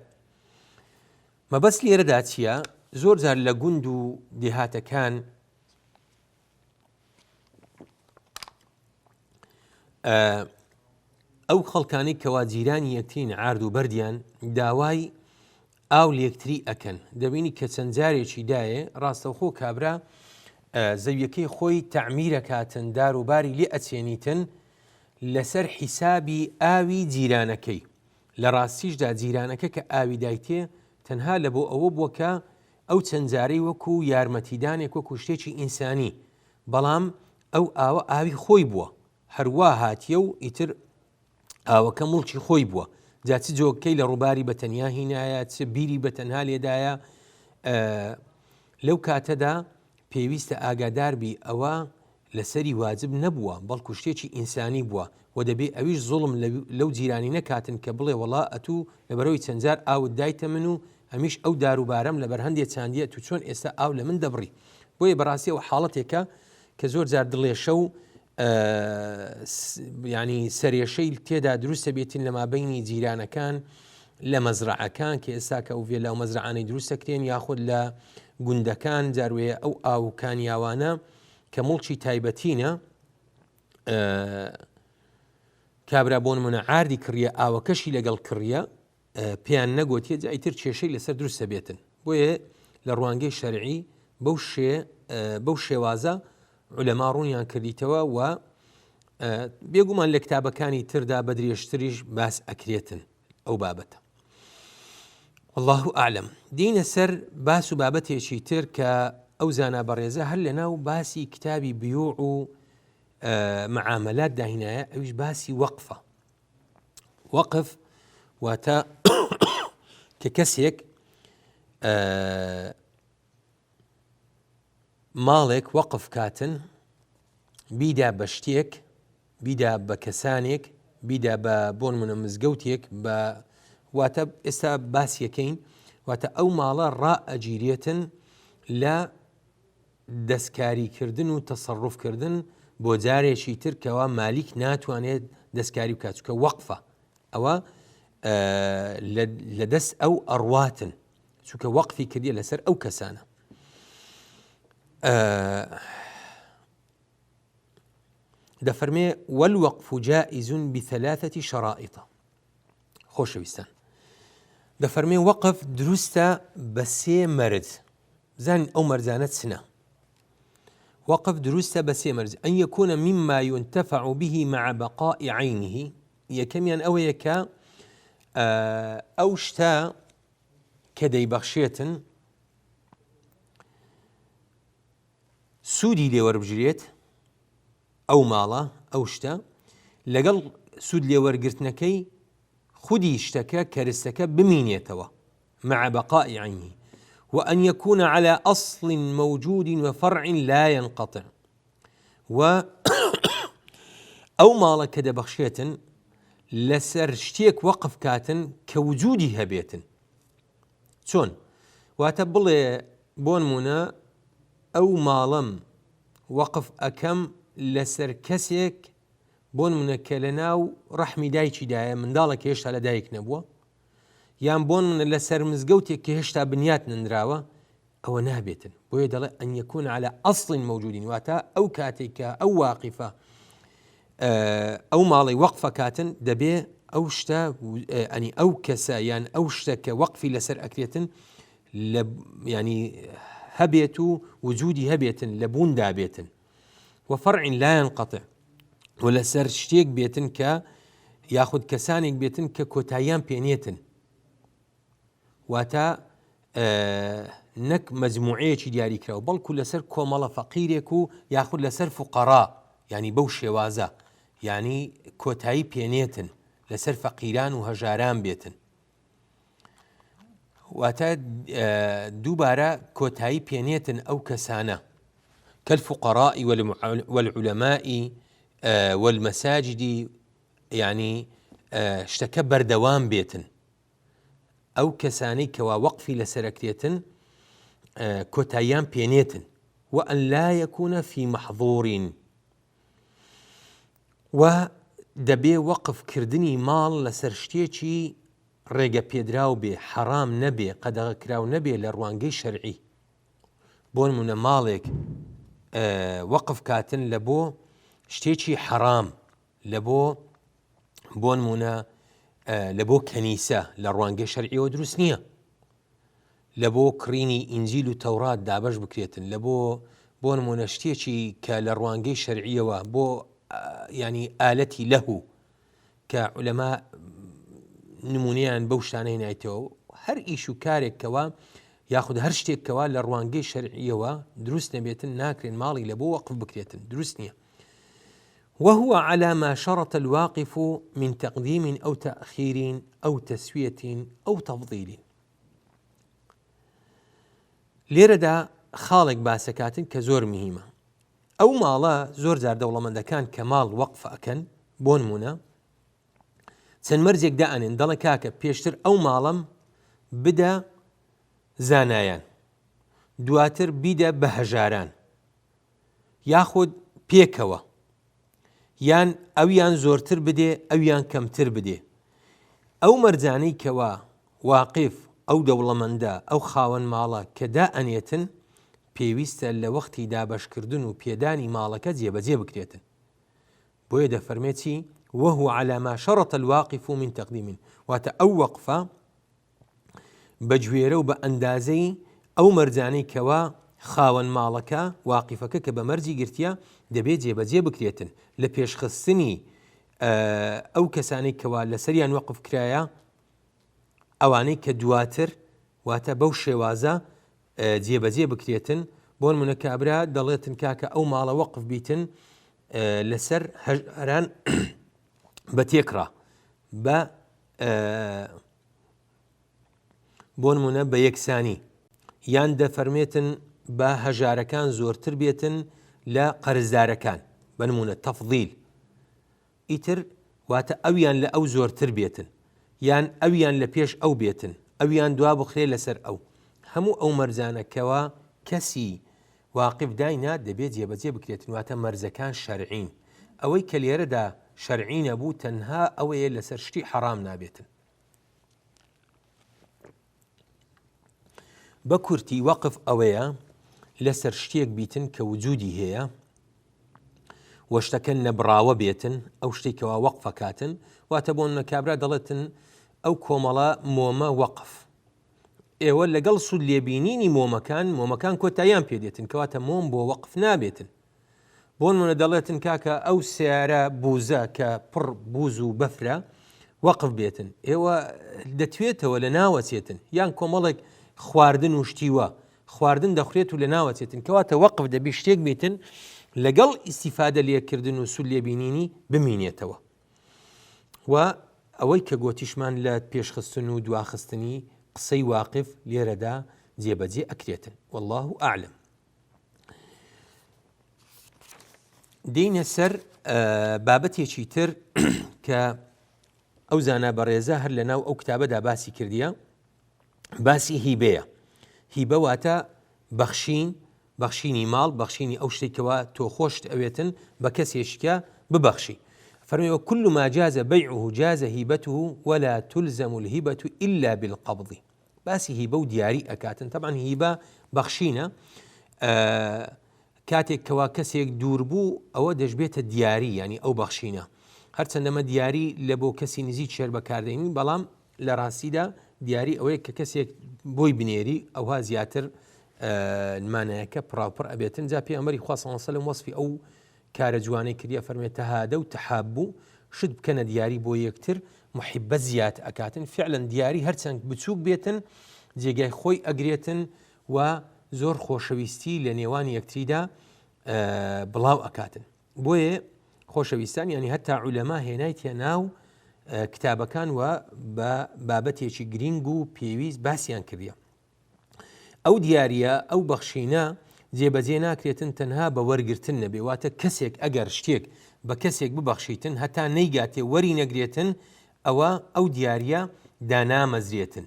مەبەست لێرەدا چییە؟ زۆر جار لە گوند و دێهاتەکان ئەو خەڵکانەی کەوا جیرانی یەکترین عارد و بەردیان داوای ئاو لێکتری ئەکەن دەبینی کە چەند جارێکی دایێ ڕاستەوخۆ کابرا زەویەکەی خۆی تەعمیرەکاتن دار و باری لێ ئەچێنیتن لەسەر حیسابی ئاوی جیرانەکەی لە ڕاستیشدا جیرانەکە کە ئاوی دایتێ تەنها لە بۆ ئەوە بووە کە ئەو چەند جارەی وەکو یارمەتیدانێک وەکو شتێکی ئینسانی بەڵام ئەو ئاوە ئاوی خۆی بووە هەروا هاتیە و ئیتر ئاوەکە موڵکی خۆی بووە جا چ جۆکەی لە ڕووباری بە تەنیا هینایە چ بیری بە تەنها لێدایە لەو کاتەدا پێویستە ئاگاداربی ئەوە لەسەری واجب نەبووە بەڵکو شتێکی ئینسانی بووە و دەبێ ئەویش زوڵم لەو جیرانی نەکاتن کە بڵێ وەڵا ئەتوو لەبەرەوەی چەند جار ئاوت دایتە من و ئەمیش ئەو دار و بارەم لەبەر هەندێ چاندیە ئەتوو چۆن ئێستا ئاو لە من دەبڕی بۆیە بەڕاستی ئەوە حاڵەتێکە کە زۆر جار دڵێشە و ینی سەرێشەی تێدا دروستە بێتین لە مابینی جیرانەکان لە مەزرەعەکان کە ئێستا کە ئەو ڤێلا و مەزرەعانەی دروست دەکرێن یاخود لە گوندەکان جاروەیە ئەو ئاو و کانیاوانە کە موڵکی تایبەتینە کابرا بۆ نمونە عاردی کڕیە ئاوەکەشی لەگەڵ کڕیە پێیان نەگوتیە جا ئیتر کێشەی لەسەر دروستە بێتن بۆیە لە ڕوانگەی شەرعی بەو شێ بەو شێوازە علەما ڕوونیان کردیتەوە و بێگومان لە کتابەکانی تردا بە درێژتریش باس ئەکرێتن ئەو بابەتە والله أعلم دینە سەر باس و بابەتێکی تر کە ئەو زانا بەڕێزە هەر لە ناو باسی کتابی بیوع و معاملات داهینایە ئەویش باسی وەقفە وەقف واتە کە کەسێک ماڵێک وەقف کاتن بیدا بە شتێک بیدا بە کەسانێک بیدا بە بۆن منە مزگەوتێک بە واتە ئێستا باسیەکەین واتە ئەو ماڵە ڕائەگیرێتن لە دەستکاریکردن و تەسەڕوفکردن بۆ جارێکی تر کەوا مالیک ناتوانێت دەستکاری بکات چکە وەقفە ئەوە لە دەست ئەو ئەڕواتن چونکە وەقفی کردیە لەسەر ئەو کەسانە دەفەرمێ والوقف جائز بثلاثة شرائط خۆشەویستان دەفەرمێ وەقف دروستە بە سێ مەرج بزانین ئەو مەرجانە چنە وەقف دروستە بە سێ مەرج أن يكون مما ينتفع به مع بقاء عينه یەکەمیان ئەوەیە کە ئەو شتە کە دەیبەخشێتن سوودی لێوەربگرێت ئەو ماڵە ئەو شتە لەگەڵ سوود لێوەرگرتنەکەی خودی شتەکە کەرستەکە بمینێتەوە مع بقاء عینه. وأن يكون على أصل موجود وفرع لا ينقطع و ئەو ماڵە کە دەبەخشێتن لەسەر شتێک وەقف کاتن کە وجودی هەبێتن چۆن واتە بڵێ بۆنمونە ئەو ماڵەم وەقف ئەکەم لەسەر کەسێک بۆنمونە کە لە ناو ڕەحمی دایکیدایە منداڵێک هێشتا لە دایک نەبووە یان بۆنمونە لەسەر مزگەوتێک کە هێشتا بنیات نەنراوە ئەوە نابێتن بۆیە دەڵێ أن يكون على أصل موجود واتە ئەو کاتێک کە ئەو واقفە ئەو ماڵی وەقفە کاتن دەبێ ئەو شتە ئەنی ئەو کەسە یان ئەو شتە کە وەقفی لەسەر ئەکرێتن لە ینی هەبێت و وجودی هەبێتن لە بووندا بێتن وفرع لا ينقطع و لەسەر شتێک بێتن کە یاخود کەسانێک بێتن کە کۆتاییان پێنێتن واتە نەک مەجموعەیەکی دیاریکراو بەڵکو لەسەر کۆمەڵە فەقیرێک و یاخود لەسەر فقەرا ینی بەو شێوازە ینی کۆتایی پێنێتن لەسەر فەقیران و هەژاران بێتن واتە دووبارە کۆتایی پێنێتن ئەو کەسانە كالفقراء والعلماء والمساجد یعنی شتەکە بەردەوام بێتن ئەو کەسانەی کەوا وەقفی لەسەرەکرێتن کۆتاییان پێنێتن وأن لا يكون في محظور و دەبێ وەقف کردنی ماڵ لەسەر شتێکی ڕێگە پێدراو بێ حەڕام نەبێ قەدەغە کراو نەبێ لە ڕوانگەی شەرعی بۆ نمونە ماڵێک وەقف کاتن لە بۆ شتێکی حەرام لە بۆ بۆ نمونە لە بۆ کەنیسە لە ڕوانگەی شەرعیەوە دروست نییە لە بۆ کڕینی ئینجیل و تەورات دابەش بکرێتن لە بۆ بۆ نمونە شتێکی کە لە ڕوانگەی شەرعیەوە بۆ ینی ئالەتی لەهو کە عولەما نمونەیان بەو شتانە هێنایتەوە هەر ئیش و کارێک کەوا یاخود هەر شتێک کەوا لە ڕوانگەی شەرعیەوە دروست نەبێتن ناکرێن ماڵی لە بۆ وەقف بکرێتن دروست نییە وهو على ما شرط الواقف من تقديم أو تأخير أو تسوية أو تفضيل لێرەدا خاڵێک باسەکاتن کە زۆر مهمە ئەو ماڵە زۆر جار دەوڵەمەندەکان کە ماڵ وەقف ئەکەن بۆنمونە چەند مەرجێک دائەنێن دەڵێ کاکە پێشتر ئەو ماڵەم بدە زانایان دواتر بیدە بە هەژاران یاخود پێکەوە یان ئەویان زۆرتر بدێ ئەویان کەمتر بدێ ئەو مەرجانەی کەوا واقف ئەو دەوڵەمەندە ئەو خاوەن ماڵە کە دائەنێتن پێویستە لە وەختی دابەشکردن و پێدانی ماڵەکە جێبەجێ بکرێتن بۆیە دەفەرمێ چی وهو على ما شرط الواقف من تقديم واتە ئەو وەقفە بە گوێرە و بە ئەندازەی ئەو مەرجانەی کەوا خاوەن ماڵەکە واقفەکە کە بە مەرجی گرتیە دەبێت جێبەجێ بکرێتن لە پێشخستنی ئەو کەسانەی کەوا لەسەریان وەقف کرایە ئەوانەی کە دواتر واتە بەو شێوازە جێبەجێ بکرێتن بۆن منە کابرا دەڵێتن کاکە ئەو ماڵە وەقف بیتن لەسەر هەژاران بە تێکڕا بە بۆ نمونە بە یەکسانی یان دەفەرمێتن بە هەژارەکان زۆرتر بێتن لە قەرزدارەکان بە نمونە تەفضیل ئیتر واتە ئەویان لە ئەو زۆرتر بێتن یان ئەویان لە پێش ئەو بێتن ئەویان دوا بخرێ لەسەر ئەو هەموو ئەو مەرجانە کەوا کەسی واقف داینا دەبێ جێبەجێ بکرێتن واتە مەرجەکان شەرعین ئەوەی کە لێرەدا شەرعی نەبوو تەنها ئەوەیە لەسەر شتی حەڕام نابێتن. بە کورتی وەقف ئەوەیە لەسەر شتێک بیتن کە وجودی هەیە و شتەکە نەبراوە بێتن ئەو شتێک کەوا وەقفەکاتن واتە بۆ نەکابرا دەڵێتن ئەو کۆمەڵە مۆمە وەقف ئێوە لەگەڵ سوود لێبینینی مۆمەکان مۆمەکان کۆتاییان پێدێتن کەواتە مۆم بۆ وەقف نابێتن بۆنمونە دەڵێتن کاکە ئەو سیارە بوزە کە پڕ بوز و بەفرە وەقف بێتن ئێوە دەتوێتەوە لە ناوەچێتن یان کۆمەڵێک خواردن و شتیوە خواردن دەخورێت و لە ناوەچێتن کەواتە وەقف دەبی شتێک بێتن لەگەڵ ئیسیفادە لێکردن و سول لێبینینی بمینێتەوە و ئەوەی کە گۆتیشمان لە پێشخستن و دواخستنی قسەی واقف لێرەدا. جێبەجێ ئەکرێتن واللە اعلم. دێینە سەر بابەتێکی تر کە ئەو زانا بەڕێزە هەر لە ناو ئەو کتابەدا باسی کردیە باسی هیبەیە هیبە واتە بەخشین بەخشینی ماڵ بەخشینی ئەو شتێکەوە تۆ خۆشت ئەوێتن بە کەسێکە ببەخشی فەرمی وكل ما جاز بيعه جاز هبته ولا تلزم الهبة إلا بالقبض باسی هیبە و دیاری ئەکاتن تەبعەن هیبە بەخشینە کاتێک کەوا کەسێک دوور بوو ئەوە دەشبێتە دیاری ینی ئەو بەخشینە هەرچەندەمە دیاری لە بۆ کەسی نزیک شێر بەکاردێنین بەڵام لە ڕاستیدا دیاری ئەوەیە کە کەسێک بۆی بنێری ئەوها زیاتر مانایەکە پڕاوپڕ ئەبێتن جا پێغەمبەری خوا صلی الله علیه و سلم وەسفی ئەو کارە جوانەی کردیە فەرمێ تهادە و تحابو شت بکەنە دیاری بۆ یەکتر محبەت زیاد ئەکاتن فعلا دیاری هەرچەند بچووک بێتن جێگای خۆی ئەگرێتن و زۆر خۆشەویستی لە نێوان یەکتریدا بڵاو ئەکاتن بۆیە خۆشەویستان ینی هەتا عولەما هێنایتە ناو کتابەکان و بە بابەتێکی گرینگ و پێویست باسییان کردیە ئەو دیاریە ئەو بەخشینە جێبەجێ ناکرێتن تەنها بە وەرگتن نەبێ واتە کەسێک ئەگەر شتێک بە کەسێک ببەخشیتن هەتا نەیگاتێ وەری نەگرێتن ئەوە ئەو دیاریە دانامەزرێتن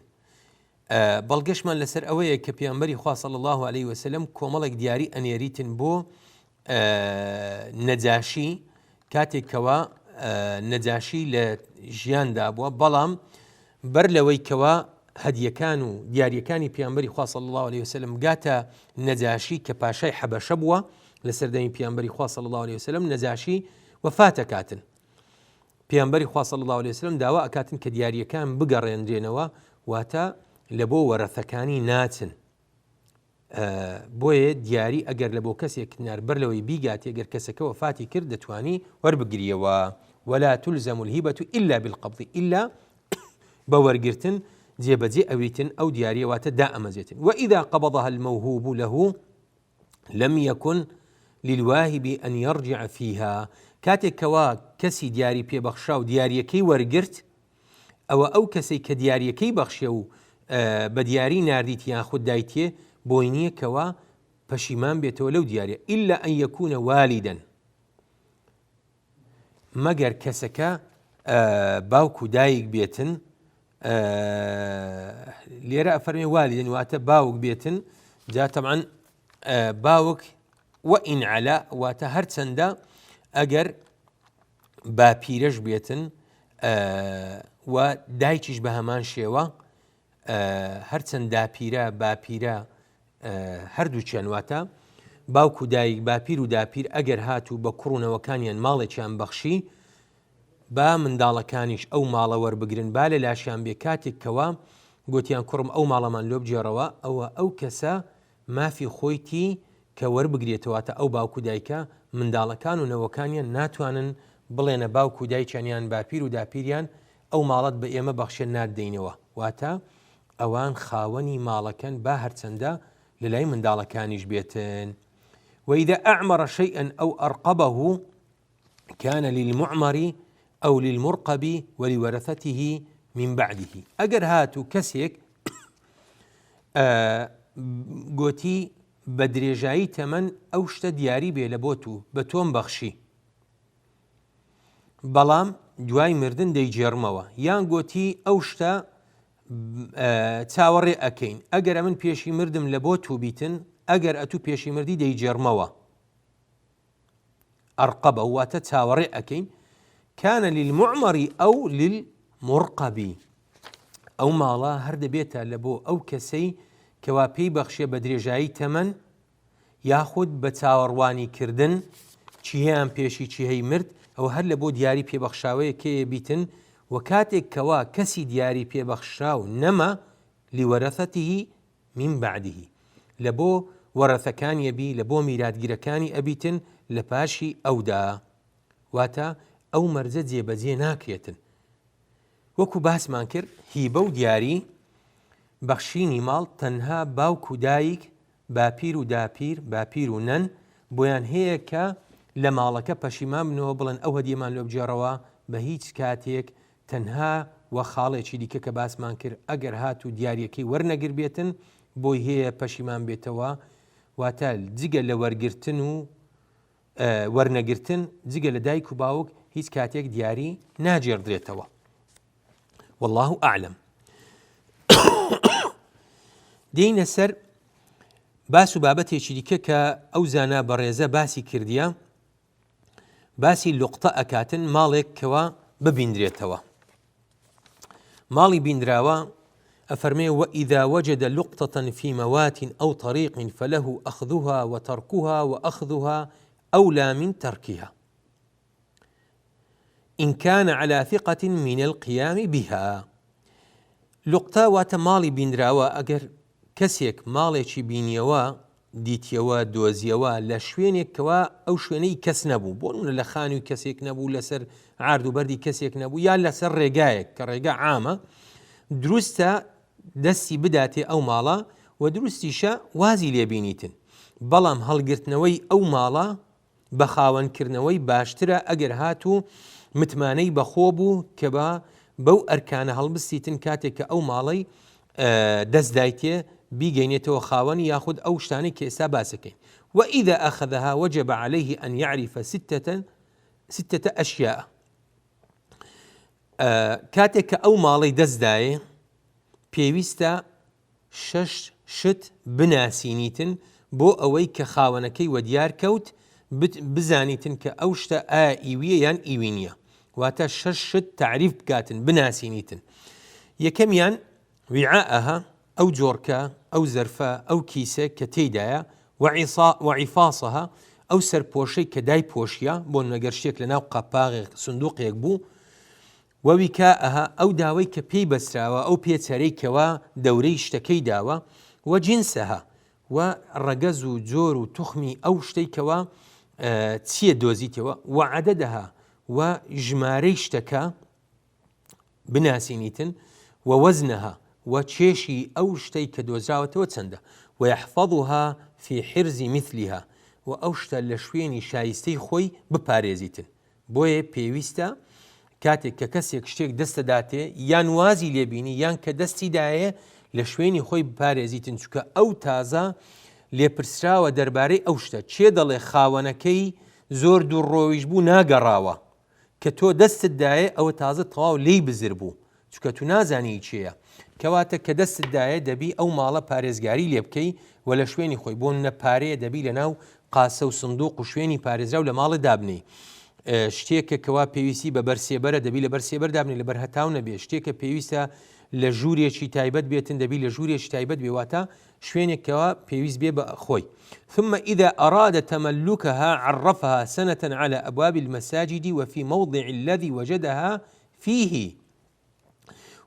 بەڵگەشمان لەسەر ئەوەیە کە پێغەمبەری خوا صلی الله علیه وسلم کۆمەڵێک دیاری ئەنێریتن بۆ نەجاشی کاتێک کەوا نەجاشی لە ژیاندا بووە بەڵام بەر لەوەی کەوا هەدیەکان و دیاریەکانی پێغەمبەری خوا صلی الله علیه وسلم گاتە نەجاشی کە پاشای حەبەشە بووە لە سەردەمی پێغەمبەری خوا صلی الله علیه وسلم نەجاشی وەفاتەکاتن پێغەمبەری خوا صلی الله علیه وسلم داوا ئەکاتن کە دیاریەکان بگەڕێنرێنەوە واتە لە بۆ وەرەثەکانی ناچن بۆیە دیاری ئەگەر لە بۆ کەسێک نار بەر لەوەی بیگاتێ گەر کەسەکە وەفاتی کرد دەتوانی وەربگریەوە ولا تلزم الهبة إلا بالقبض إلا بە وەرگرتن جێبەجێ ئەویتن ئەو دیاریە واتە دائەمەزێتن وإذا قبضها الموهوب له لم يكن للواهب أن يرجع فيها کاتێک کەوا کەسی دیاری پێبەخشا و دیاریەکەی وەرگرت ئەوە ئەو کەسەی کە دیاریەکەی بەخشێ و بە دیاری ناردیت یاخود دایتێ بۆی نییە کەوا پەشیمان بێتەوە لەو دیاریە إلا أن يكون والدا مەگەر کەسەکە باوک و دایک بێتن لێرە ئەفەرمێ والدا واتە باوک بێتن جا تەبعەن باوک وإن علا واتە هەرچەندە ئەگەر باپیرەش بێتن و دایکیش بە هەمان شێوە هەرچەند داپیرە باپیرە هەردووکیان واتە باوک و دایک باپیر و داپیر ئەگەر هاتوو بە کوڕونەوەکانیان ماڵێکیان بەخشی با منداڵەکانیش ئەو ماڵە وەربگرن با لە لاشیان بێ کاتێک کەوا گوتیان کوڕم ئەو ماڵەمان لۆ بگێڕەوە ئەوە ئەو کەسە مافی خۆیتی کە وەربگرێتەوە واتە ئەو باوک و دایکە منداڵەکان و نەوەکانیان ناتوانن بڵێنە باوک و دایکیان یان باپیر و داپیریان ئەو ماڵەت بە ئێمە بەخشێ ناتدەینەوە واتە ئەوان خاوەنی ماڵەکەن با هەرچەندە لەلای منداڵەکانیش بێتن وإذا أعمر شيئا أو أرقبه كان للمعمر أو للمرقب ولورثته من بعده ئەگەر هاتوو کەسێک گۆتی بە درێژایی تەمەن ئەو شتە دیاری بێ لە بۆت و بە تۆم بەخشی بەڵام دوای مردن دەیگێڕمەوە یان گۆتی ئەو شتە چاوەڕێ ئەکەین ئەگەر ئەمن پێشی مردم لە بۆ تو بیتن ئەگەر ئەتوو پێشی مردی دەیگێڕمەوە ئەرقەبە واتە چاوەڕێ ئەکەین كان للمعمر أو للمرقب ئەو ماڵە هەر دەبێتە لە بۆ ئەو کەسەی کەوا پێی بەخشێ بە درێژایی تەمەن یاخود بە چاوەڕوانی کردن چیهیان پێشی چیهی مرد ئەوە هەر لە بۆ دیاری پێبەخشاوەیە کێیە بیتن و کاتێک کەوا کەسی دیاری پێبەخشراو نەما لورثته من بعده لە بۆ وەرەثەکانی ئەبی لە بۆ میراتگرەکانی ئەبیتن لە پاشی ئەودا واتە ئەو مەرجە جێبەجێ ناکرێتن وەکو باسمان کرد هیبە و دیاری بەخشینی ماڵ تەنها باوک و دایک باپیر و داپیر باپیر و نەن بۆیان هەیە کە لە ماڵەکە پەشیمان بنەوە بڵێن ئەو هەدیەمان لۆ بگێڕەوە بە هیچ کاتێک تەنها وە خاڵێکی دیکە کە باسمان کرد ئەگەر هاتوو دیاریەکەی وەرنەگربێتن. بۆی هەیە پەشیمان بێتەوە واتە جگە لە وەرگرتن و وەرنەگرتن جگە لە دایک و باوک هیچ کاتێک دیاری ناگێڕدرێتەوە والله أعلم دێینە سەر باس و بابەتێکی دیکە کە ئەو زانا بەڕێزە باسی کردیە باسی لوقتە ئەکاتن ماڵێک کەوا ببیندرێتەوە ماڵی بیندراوە ئەفەرمێ وإذا وجد لقطة في موات أو طريق فله أخذها وتركها وأخذها أولى من تركها إن كان على ثقة من القيام بها لقطە واتە ماڵی بیندراوە ئەگەر کەسێک ماڵێکی بینیەوە دیتیەوە دۆزیەوە لە شوێنێک کەوا ئەو شوێنەی کەس نەبوو بۆ نمونە لە خانووی کەسێک نەبوو لەسەر عارد و بەردی کەسێک نەبوو یا لەسەر ڕێگایەک کە ڕێگا عامە دروستە دەستی بداتێ ئەو ماڵە و دروستیشە وازی لێبینیتن بەڵام هەڵگرتنەوەی ئەو ماڵە بە خاوەن کردنەوەی باشترە ئەگەر هاتوو متمانەی بەخۆ بوو کە بە بەو ئەرکانە هەڵبستیتن کاتێک کە ئەو ماڵەی دەست دایتێ بیگەینێتەوە خاوەنی یاخود ئەو شتانەی کە ئێستا باسەکەین وإذا أخذها وجب عليه أن يعرف ستة ستة أشياء کاتێک کە ئەو ماڵەی دەستدایێ پێویستە شەش شت بناسینیتن بۆ ئەوەی کە خاوەنەکەی وەدیار کەوت بزانیتن کە ئەو شتە ئایا ئیویە یان ئیوی نییە واتە شەش شت تەعریف بکاتن بناسینیتن یەکەمیان وعاءها ئەو جۆڕکە ئەو زەرفە ئەو کیسە کە تێیدایە وعفاصها ئەو سەرپۆشەی کە دای پۆشیە بۆ نەگەر شتێک لە ناو قەپاغێک سندوقێک بوو وویکاءها، ئەو داوەی کە پێی بەستراوە، ئەو پێچەرەی کەوا دەورەی شتەکەی داوە، وجنسها، وە ڕەگەز و جۆر و توخمی ئەو شتەی کەوا چییە دۆزیتەوە، وعددها، وە ژمارەی شتەکە بناسینیتن، ووزنها، وە کێشی ئەو شتەی کە دۆزراوەتەوە چەندە، ویحفظها فی حرز مثلها، وە ئەو شتە لە شوێنی شایستەی خۆی بپارێزیتن. بۆیە پێویستە کاتێک کە کەسێک شتێک دەستەداتێ یان وازی لێبینی یان کە دەستی دایێ لە شوێنی خۆی بپارێزیتن چکە ئەو تازە لێپرسراوە دەربارەی ئەو شتە چێ دەڵێ خاوەنەکەی زۆر دوور ڕۆیش بوو ناگەڕاوە کە تۆ دەستت دایێ ئەوە تازە تەواو لێی بزر بوو چونکە تو نازانی ئی کێیە کەواتە کە دەستت دایە دەبی ئەو ماڵە پارێزگاری لێ بکەی و لە شوێنی خۆی بۆ نە پارەیە دەبی لە ناو قاسە و سندوق و شوێنی پارێزراو لە ماڵت دابنێی شتێکە کەوا پێویستی بە بەر سێبەرە دەبی لە بەر سێبەر دابنێ لەبەر هەتاو نەبێ شتێکە پێویستە لە ژوورێکی تایبەت بێتن دەبی لە ژوورێکی تایبەت بێ واتە شوێنێک کەوا پێویست بێ بە خۆی ثم إذا أراد تملكها عرفها سنة على أبواب المساجد وفي موضع الذي وجدها فیه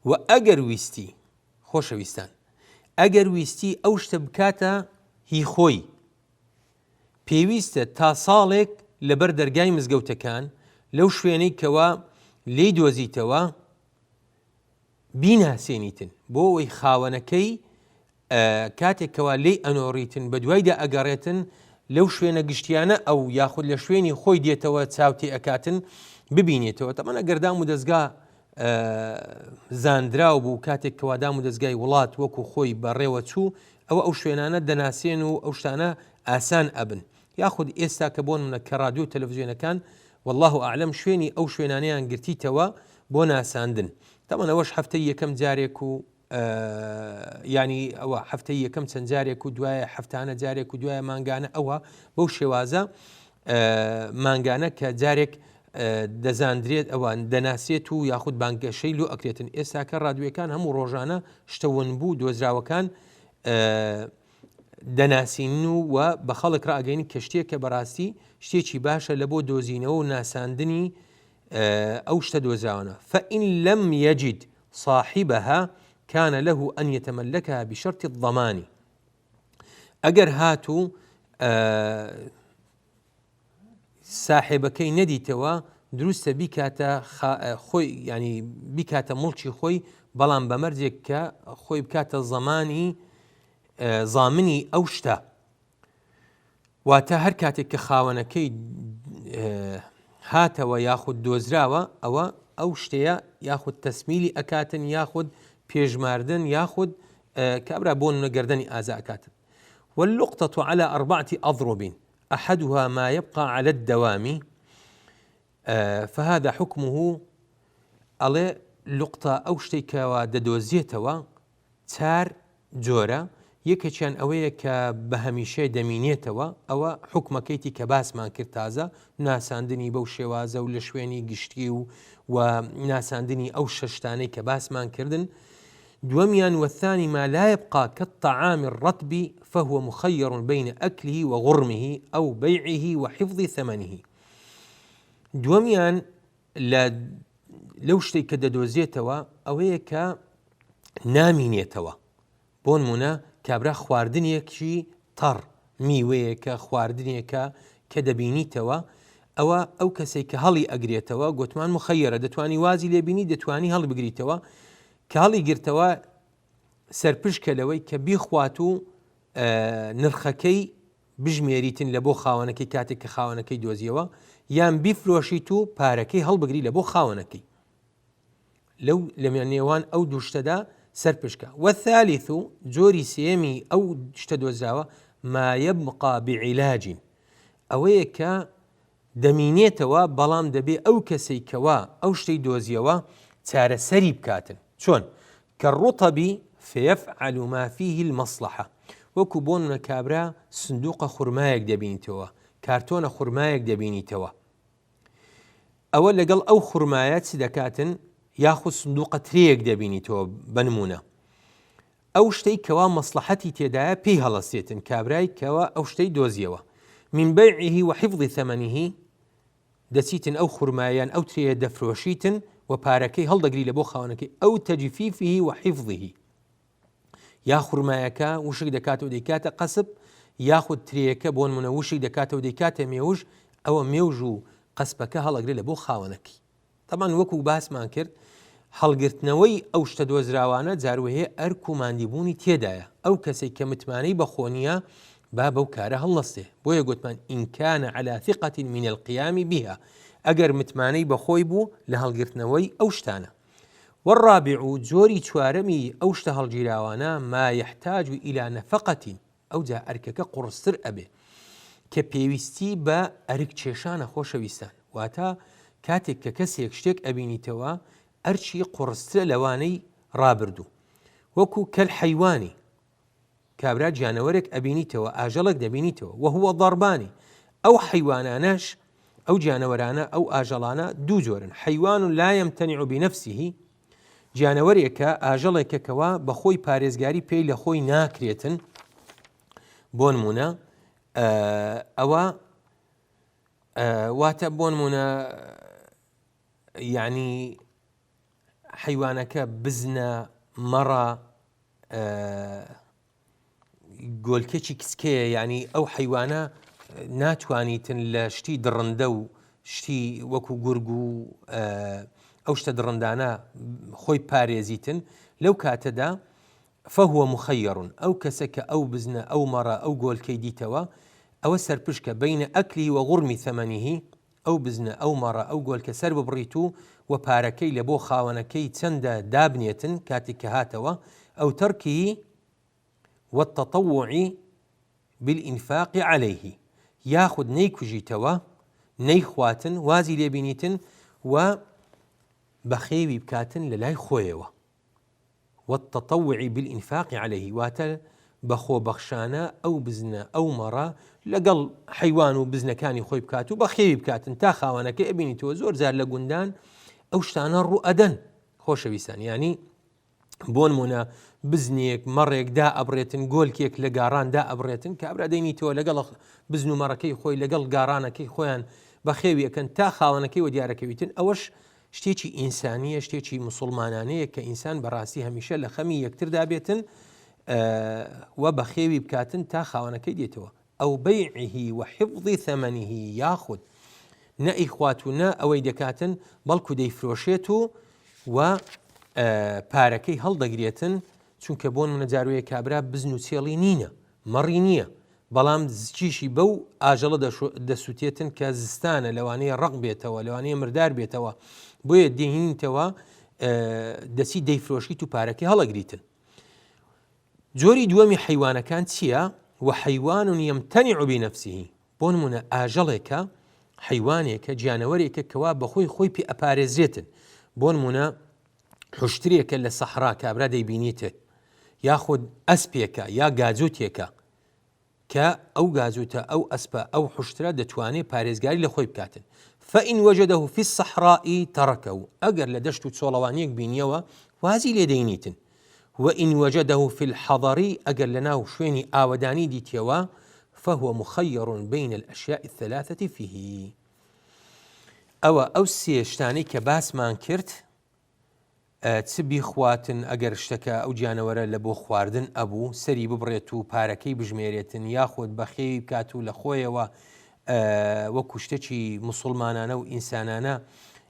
وە ئەگەر ویستی، خۆشەویستان ئەگەر ویستی ئەو شتە بکاتە هی خۆی پێویستە تا ساڵێک لەبەر دەرگای مزگەوتەکان لەو شوێنەی کەوا لێی دۆزیتەوە بیناسێنیتن بۆ ئەوەی خاوەنەکەی کاتێک کەوا لێی ئەنۆڕیتن بەدوایدا ئەگەڕێتن لەو شوێنە گشتیانە ئەو یاخود لە شوێنی خۆی دێتەوە چاو تێ ئەکاتن ببینێتەوە تەمەە گەردام و دەستگا زانراو بوو کاتێک کەوا دام و دەستگای وڵات وەکو خۆی بەڕێوە چوو ئەوە ئەو شوێنانە دەناسێن و ئەو شتانە ئاسان ئەبن یاخود ئێستا کە بۆن منە کە رادیۆ و تەلەڤزیۆنەکان والله اعلم شوێنی ئەو شوێنانەیان گرتیتەوە بۆ ناساندن تەمەنەوەش هەفتەی یەکەم جارێک و ینی ئەوە هەفتەی یەکەم چەند جارێک و دوایە هەفتانە جارێک و دوایە مانگانە ئەوە بەو شێوازە مانگانە کە جارێک دەزاندرێت ئەوان دەناسێت و یاخود بانگەشەی لۆ ئەکرێتن ئێستاکە ڕادوەکان هەموو ڕۆژانە شتەون بوو دۆزراوەکان دەناسین و و بە خەڵک ڕاگەین کە شتێکە بەڕاستی شتێکی باشە لە بۆ دۆزینەوە و ناساندنی ئەو شتە دۆزراوانە فإن لم يجد صاحبها كان له أن يتملكها بشرط الضمان ئەگەر هاتوو ساحێبەکەی نەدیتەوە دروستە بیکاتە خۆی ینی بیکاتە مڵکی خۆی بەڵام بە مەرجێک کە خۆی بکاتە زەمانی زامنی ئەو شتە واتە هەر کاتێک کە خاوەنەکەی هاتەوە یاخود دۆزراوە ئەوە ئەو شتەیە یاخود تەسمیلی ئەکاتن یاخود پێشماردن یاخود کابرا بۆ نمونە گەردەنی ئازا ئەکاتن واللقطة على أربعة أضرب أحدها ما يبقى على الدوام فهذا حكمه ئەڵێ لوقتە ئەو شتەی کەوا دەدۆزیێتەوە چار جۆرە، یەکێکیان ئەوەیە کە بە هەمیشە دەمینێتەوە، ئەوە حوکمەکەیتی کە باسمان کرد تازە، ناساندنی بەو شێوازە و لە شوێنی گشتی و و ناساندنی ئەو شەش شتانەی کە باسمان کردن. دووەمیان والثانی ما لا يبقى كالطعام الرطب فهو مخير بين أكله وغرمه أو بيعه وحفظ ثمنه. دووەمیان لە لەو شتێک کە دەدۆزێتەوە ئەوەیە کە نامینێتەوە بۆنمونە کابرا خواردنێکی تەڕ میوەیەکە خواردنێکە کە دەبینیتەوە ئەوە ئەو کەسێک کە هەڵی ئەگرێتەوە گوتمان مخەیرە دەتوانی وازی لێبینی دەتوانی هەڵی بگریتەوە کە هەڵی گرتەوە سەرپشکە لەوەی کە بیخوات و نرخەکەی بژمێریتن لە بۆ خاوەنەکەی کاتێک کە خاوەنەکەی دۆزیەوە یان بیفرۆشیت و پارەکەی هەڵبگری لە بۆ خاوەنەکەی لەو لە نێوان ئەو دوو شتەدا سەرپشکە والثالث جۆری سێمی ئەو شتە دۆزراوە ما يبقى بعلاج ئەوەیە کە دەمینێتەوە بەڵام دەبێ ئەو کەسەی کەوا ئەو شتەی دۆزیەوە چارەسەری بکاتن چۆن كالرطب فيفعل ما فيه المصلحة وەکو بۆ نمونە کابرا سندوقە خورمایەک دەبینیتەوە کارتۆنە خورمایەک دەبینیتەوە ئەوە لەگەڵ ئەو خورمایە چ دەکاتن یاخود سندوقە ترەیەک دەبینیتەوە بە نمونە ئەو شتەی کەوا مەسڵەحەتی تێدایە پێی هەڵەسێتن کابرای کەوا ئەو شتەی دۆزیەوە من بيعه وحفظ ثمنه دەچیتن ئەو خورمایە یان ئەو ترێیە دەفرۆشیتن و پارەکەی هەڵدەگری لە بۆ خاوەنەکەی ئەو تجفيفه وحفظه یا خورمایەکە وشک دەکاتەوە دەیکاتە قەسب یاخود ترێیەکە بۆ نمونە وشک دەکاتەوە دەیکاتە مێوژ ئەوە مێوژ و قەسپەکە هەڵەگرێت لە بۆ خاوەنەکەی تەبعەن وەکو باسمان کرد هەڵگرتنەوەی ئەو شتە دۆزراوانە جاروەیە ئەرک و ماندیبوونی تێدایە ئەو کەسێک کە متمانەی بەخۆ نییە با بەو کارە هەڵنەستێ بۆیە گوتمان إن كان على ثقة من القيام بها ئەگەر متمانەی بەخۆی بوو لە هەڵگرتنەوەی ئەو شتانە والرابع جۆری چوارەمی ئەو شتە هەڵگیراوانە ما يحتاج إلى نفقة ئەوجا ئەرکەکە قوڕستر ئەبێ کە پێویستی بە ئەرک کێشانە خۆشەویستان واتە کاتێک کە کەسێک شتێک ئەبینیتەوە ئەرکی قوڕسترە لەوانەی ڕابردوو وەکو کەل حەیوانی کابرا گیانەوەرێک ئەبینیتەوە ئاژەڵێک دەبینیتەوە وهو ضربانی ئەو حەیوانانەش ئەو گیانەوەرانە ئەو ئاژەڵانە دوو جۆرن حیوان لا يمتنع بنفسه گیانەوەرێکە، ئاژەڵێکە کەوا بە خۆی پارێزگاری پێی لە خۆی ناکرێتن، بۆنمونە ئەوە واتە بۆنمونە یعنی حیوانەکە بزنە مەڕە گۆلکێکی کچکەیە یانی ئەو حەیوانە ناتوانیتن لە شتی دڕندە و شتی وەکو گورگ و ئەو شتە دڕندانە خۆی پارێزیتن لەو کاتەدا فهو مخير ئەو کەسە کە ئەو بزنە ئەو مەڕە ئەو گۆلکەی دیتەوە ئەوە سەرپشکە بين أكله وغرم ثمنه ئەو بزنە ئەو مەڕە ئەو گۆلکە سەر ببڕیت و و پارەکەی لە بۆ خاوەنەکەی چەندە دابنێتن کاتێک کە هاتەوە أو تركه والتطوع بالإنفاق علیه یاخود نەیکوژیتەوە نەیخواتن وازی لێ بینیتن و بەخێوی بکاتن لە لای خۆیەوە والتطوع بالإنفاق علیه واتە بە خۆبەخشانە ئەو بزنە ئەو مەڕە لەگەڵ حەیوان و بزنەکانی خۆی بکات و بەخێوی بکاتن تا خاوەنەکەی ئەبینیتەوە زۆر جار لە گوندان ئەو شتانە ڕوو ئەدەن خۆشەویستان یانی بۆنمونە بزنێک مەڕێک دا ئەبڕێتن گۆلکێک لە گاڕان دا ئەبڕێتن کابرا دەینیتەوە لەگەڵ بزن و مەڕەکەی خۆی لەگەڵ گاڕانەکەی خۆیان بەخێوی ئەکەن تا خاوەنەکەی وە دیارەکەویتن ئەوەش شتێکی ئینسانیە شتێکی مسلمانانەیە کە ئینسان بەڕاستی هەمیشە لە خەمی یەکتردا بێتن و بەخێوی بکاتن تا خاوەنەکەی دێتەوە أو بيعه وحفظ ثمنه یاخود نە ئەیخوات و نە ئەوەی دەکاتن بەڵکو دەیفرۆشێت و و پارەکەی هەڵدەگرێتن چونکە بۆ نمونە جاروەیە کابرا بزن و چێڵی نینە مەڕی نییە بەڵام زکیشی بەو ئاژەڵە دەسووتێتن کە زستانە لەوانەیە ڕق بێتەوە لەوانەیە مردار بێتەوە بۆیە دێنیتەوە دەچی دەیفرۆشیت و پارەکەی هەڵەگریتن. جۆری دووەمی حەیوانەکان چییە؟ وحیوان یمتنع بنفسه بۆ نمونە ئاژەڵێکە حەیوانێکە گیانەوەرێکە کەوا بەخۆی خۆی پێ ئەپارێزرێتن بۆ نمونە حشترێکە لە سەحرا کابرا دەیبینیتت یاخود ئەسپێکە یا گاجوتێکە کە ئەو گاجوتە ئەو ئەسپە ئەو حشترە دەتوانێت پارێزگاری لە خۆی بکاتن فإن وجده في الصحراء تركه ئەگەر لە دەشت و چۆڵەوانیەک بینیەوە وازی لێ دەینیتن وإن وجده في الحضر ئەگەر لە ناو شوێنی ئاوەدانی دیتیەوە فهو مخیر بین الأشیاء الثلاثة فیه ئەوە ئەو سێ شتانەی کە باسمان کرد چ بیخواتن ئەگەر شتەکە ئەو گیانەوەرە لە بۆ خواردن ئەبوو سەری ببڕێت و پارەکەی بژمێرێتن یاخود بەخێوی بکات و لە خۆیەوە وەکو شتێکی مسلمانانە و ئینسانانە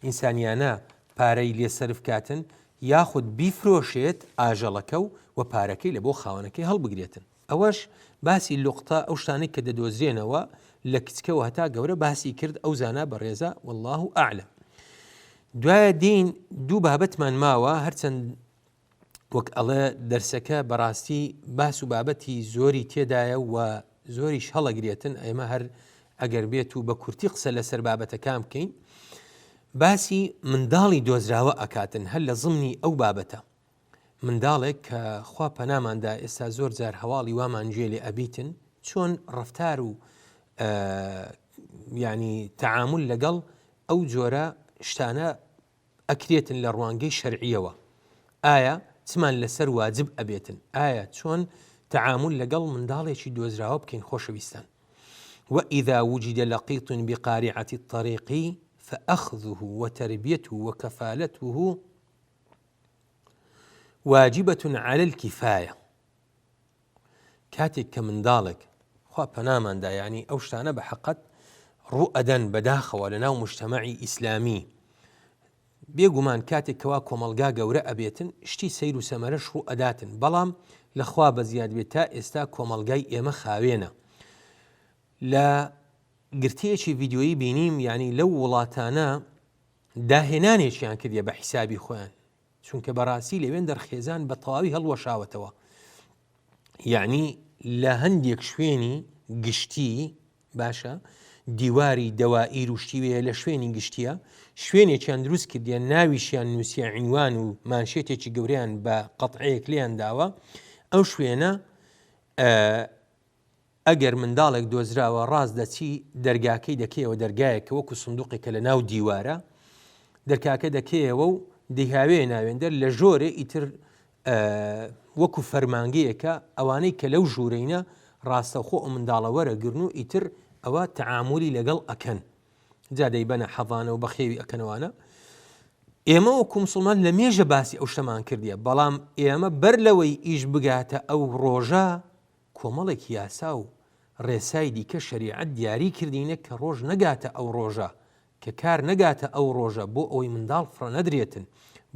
ئینسانیانە پارەی لێ سەرف کاتن یاخود بیفرۆشێت ئاژەڵەکە و و پارەکەی لە بۆ خاوەنەکەی هەڵبگرێتن. ئەوەش باسی لوقتە ئەو شتانەی کە دەدۆزرێنەوە لە کچکەوە هەتا گەورە باسی کرد ئەو زانا بەڕێزە واللە اعلم. دوایە دێین دوو بابەتمان ماوە هەرچەند وەک ئەڵێ دەرسەکە بەڕاستی باس و بابەتی زۆری تێدایە و زۆریش هەڵەگرێتن ئێمە هەر ئەگەر بێت و بە کورتی قسە لەسەر بابەتەکان بکەین باسی منداڵی دۆزراوە ئەکاتن هەر لە زمنی ئەو بابەتە منداڵێک کە خوا پەناماندا ئێستا زۆر جار هەواڵی وامان گوێ لێ ئەبیتن چۆن ڕفتار و ینی تەعامل لەگەڵ ئەو جۆرە شتانە ئەکرێتن لە ڕوانگەی شەرعیەوە ئایا چمان لەسەر واجب ئەبێتن ئایا چۆن تەعامل لەگەڵ منداڵێکی دۆزراوە بکەین خۆشەویستان وإذا وجد لقيط بقارعة الطريق فأخذه وتربيته وكفالته واجبة على الكفاية کاتێک کە منداڵێک خوا پەنامان دا یانی ئەو شتانە بە حەقەت ڕوو ئەدەن بەداخەوە لە ناو مجتەمەعی ئیسلامی بێگومان کاتێک کەوا کۆمەڵگا گەورە ئەبێتن شتی سەیر و سەمەرەش ڕوو ئەداتن بەڵام لەخوا بەزیاد بێت تا ئێستا کۆمەڵگای ئێمە خاوێنە لە گرتەیەکی ڤیدیۆیی بینیم یعنی لەو وڵاتانە داهێنانێکیان کردیە بە حیسابی خۆیان چونکە بەڕاستی لەوێندەر خێزان بە تەواوی هەڵوەشاوەتەوە یعنی لە هەندێک شوێنی گشتی باشە دیواری دەوائیر و شتیوەیە لە شوێنی گشتیە شوێنێکیان دروست کردیە ناویشیان نووسە عینوان و مانشێتێکی گەوریان بە قەتعەیەک لیان داوە ئەو شوێنە ئەگەر منداڵێک دۆزراوە ڕاست دەچی دەرگاکەی دەکەیەوە دەرگایەک کە وەکو سندوقێکە لە ناو دیوارە دەرکاکە دەکەیەوە و دەیهاوێ ناوێندەر لە ژۆرێ ئیتر وەکو فەرمانگەیەکە ئەوانەی کە لەو ژوورینە ڕاستەوخۆ ئەو منداڵە وەرەگرن و ئیتر ئەوە تەعامولی لەگەڵ ئەکەن جا دەیبەنە حەضانە و بەخێوی ئەکەنەوانە ئێمە وەکو مسلمان لە مێژە باسی ئەو شتەمان کردیە بەڵام ئێمە بەر لەوەی ئیش بگاتە ئەو ڕۆژە کۆمەڵێک یاسا و ڕێسای دیکە شەریعەت دیاری کردینە کە ڕۆژ نەگاتە ئەو ڕۆژە، کە کار نەگاتە ئەو ڕۆژە بۆ ئەوەی منداڵ فڕە نەدرێتن،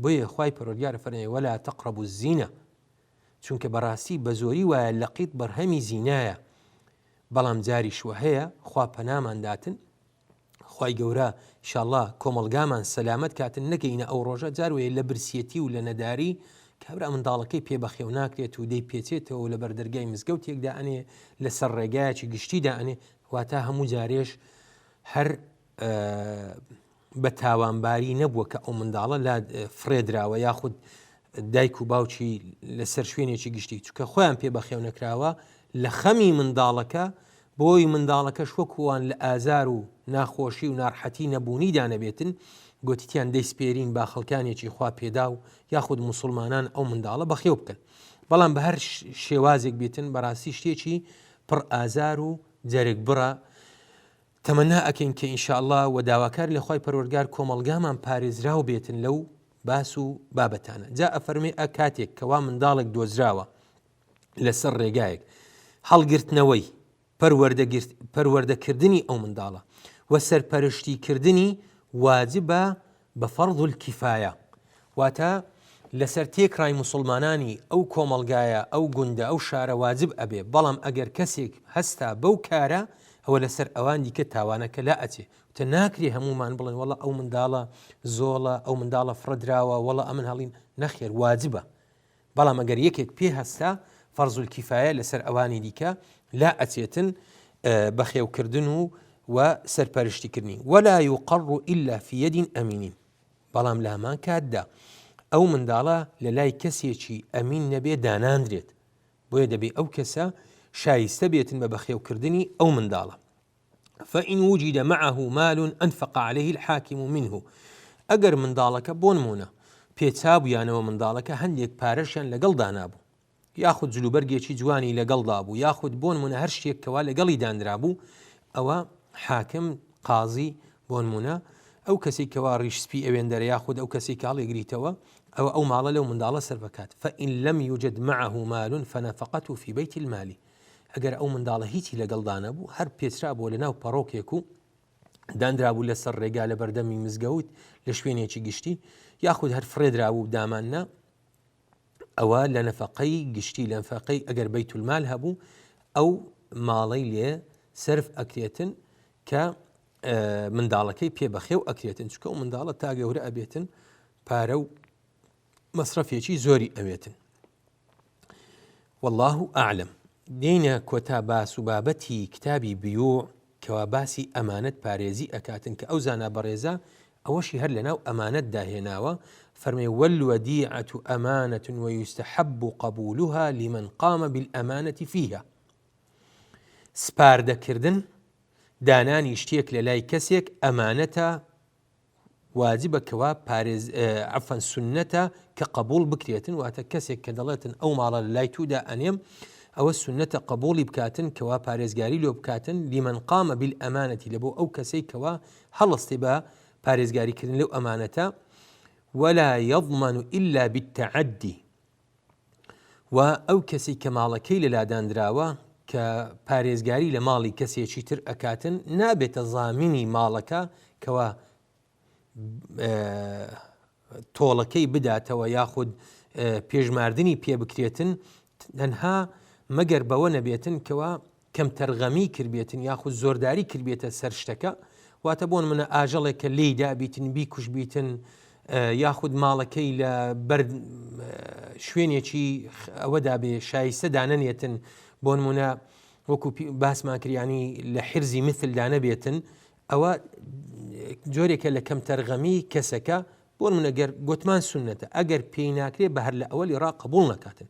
بۆیە خوای پەروەردگار ئەفەرمێ ولا تقربوا الزنا چونکە بەڕاستی بەزۆری وایە لەقیط بەرهەمی زینایە، بەڵام جاریش وەهەیە خوا پەنامان داتن خوای گەورە ئیشاڵڵا کۆمەڵگامان سەلامەت کاتن نەگەینە ئەو ڕۆژە جار وەیە لە برسیەتی و لە نەداری کابرا منداڵەکەی پێ بەخێو ناکرێت و دەی پێچێتەوە لە بەردەرگای مزگەوتێک دائەنێ لەسەر ڕێگایەکی گشتی دائەنێ واتە هەموو جارێش هەر بە تاوانباری نەبووە کە ئەو منداڵە لا فڕێدراوە یاخود دایک و باوکی لەسەر شوێنێکی گشتی چکە خۆیان پێ بەخێو نەکراوە لە خەمی منداڵەکە بۆی منداڵەکەش وەکووان لە ئازار و ناخۆشی و ناڕحەتی نەبوونیدا نەبێتن گوتیان دەیسپێرین با خەڵکانێکی خوا پێدا و یاخود مسلمانان ئەو منداڵە بەخێو بکەن بەڵام بە هەر شێوازێک بێتن بەڕاستی شتێکی پڕ ئازار و جەرگ بڕە تەمەنا ئەکەین کە ان شاء اللە وە داواکارین لە خوای پەروەردگار کۆمەڵگامان پارێزراو بێتن لەو باس و بابەتانە جا ئەفەرمێ ئە کاتێک کەوا منداڵێک دۆزراوە لەسەر ڕێگایەک هەڵگرتنەوەی پەروەردەکردنی ئەو منداڵە و سەرپەرشتی کردنی واجبە بە فەرض الکفایە واتە لەسەر تێکڕای موسڵمانانی ئەو کۆمەڵگایە ئەو گوندە ئەو شارە واجب ئەبێ بەڵام ئەگەر کەسێک هەستا بەو کارە ئەوە لەسەر ئەوان دیکە تاوانەکە لا ئەچێ وتە ناکرێ هەمومان بڵێن وەڵا ئەو منداڵە زۆڵە ئەو منداڵە فڕدراوە وەڵا ئەمن هەڵیم نەخێر واجبە بەڵام ئەگەر یەکێک پێ هەستا. فەرز الکیفایە لەسەر ئەوانی دیکە لا ئەچێتن بەخێوکردن و و سەرپەرشتیکردنی ولا يقر إلا في يد أمين بەڵام لە هەمان کاتدا ئەو منداڵە لە لای کەسێکی ئەمین نەبێ داناندرێت بۆیە دەبێ ئەو کەسە شایستە بێتن بە بەخێوکردنی ئەو منداڵە فإن وجد معه مال أنفق عليه الحاكم منه ئەگەر منداڵەکە بۆنمونە پێچابوویانەوە منداڵەکە هەندێک پارەشیان لەگەڵ دانابوو یاخود جلوبەرگێکی جوانی لەگەڵدا بوو یاخود بۆنمونە هەر شتێک کەوا لەگەڵی دانرابوو ئەوە حاکم قازی بۆنمونە ئەو کەسی کەوا ڕیش سپی ئەوێندەرە یاخود ئەو کەسی کە هەڵیگریتەوە ئەوە ئەو ماڵە لەو منداڵە سەر بکات فإن لم يوجد معه مال فنفقته في بيت المال ئەگەر ئەو منداڵە هیچی لەگەڵدا نەبوو هەر پێچرا بۆ لەناو پەڕۆکێک و دانرابوو لەسەر ڕێگا لە بەردەمی مزگەوت لە شوێنێکی گشتی یاخود هەر فڕێدرابوو داماننا ئەوە لە نەفەقەی گشتی لە نەفەقەی ئەگەر بەیت المال هەبوو ئەو ماڵەی لێ سەرف ئەکرێتن کە منداڵەکەی پێ بەخێو ئەکرێتن چکە و منداڵە تا گەورە ئەبێتن پارە و مەسرەفێکی زۆری ئەوێتن والله أعلم دێینە کۆتا باس و بابەتی کتابی بیوع کەوا باسی ئەمانەت پارێزی ئەکاتن کە ئەو زانا بەڕێزە ئەوەشی هەر لەناو ئەمانەتدا هێناوە فەرمێ والودیعة أمانة ويستحب قبولها لمن قام بالأمانة فيها سپاردەکردن دانانی شتێک لە لای کەسێک ئەمانەتە واجبە کەوا پارێز عەفەن سوننەتە کە قەبوڵ بکرێتن واتە کەسێک کە دەڵێتن ئەو ماڵە لە لای تودا ئەنێم ئەوە سوننەتە قەبوڵی بکاتن کەوا پارێزگاری لۆ بکاتن لمن قام بالأمانة لە بۆ ئەو کەسەی کەوا هەڵستی بە پارێزگاری کردن لەو ئەمانەتە ولا يضمن إلا بالتعدي و ئەو کەسی کە ماڵەکەی لە لاداندراوە کە پارێزگاری لە ماڵی کەسێکی تر ئەکاتن نابێتە زامینی ماڵەکە کەوا تۆڵەکەی بداتەوە یاخود پێشماردنی پێ بکرێتن تەنها مەگەر بەوە نەبێتن کەوا کەمتەرغەمی کردبێتن یاخود زۆرداری کردبێتە سەر شتەکە واتە بۆن منە ئاژەڵێک کە لێی دابیتن بیکوش بیتن یاخود ماڵەکەی لە بەر شوێنێکی ئەوەدا بێ شایستە دانەنێتن بۆ نمونە وەکو باسمان کریانی لە حرزی مثل دانەبێتن ئەوە جۆرێکە لە کەمتەرغەمی کەسەکە بۆ نمونە گەر گۆتمان سوننەتە ئەگەر پێی ناکرێ بە هەر لە ئەوەلی ڕا قبوڵ نەکاتن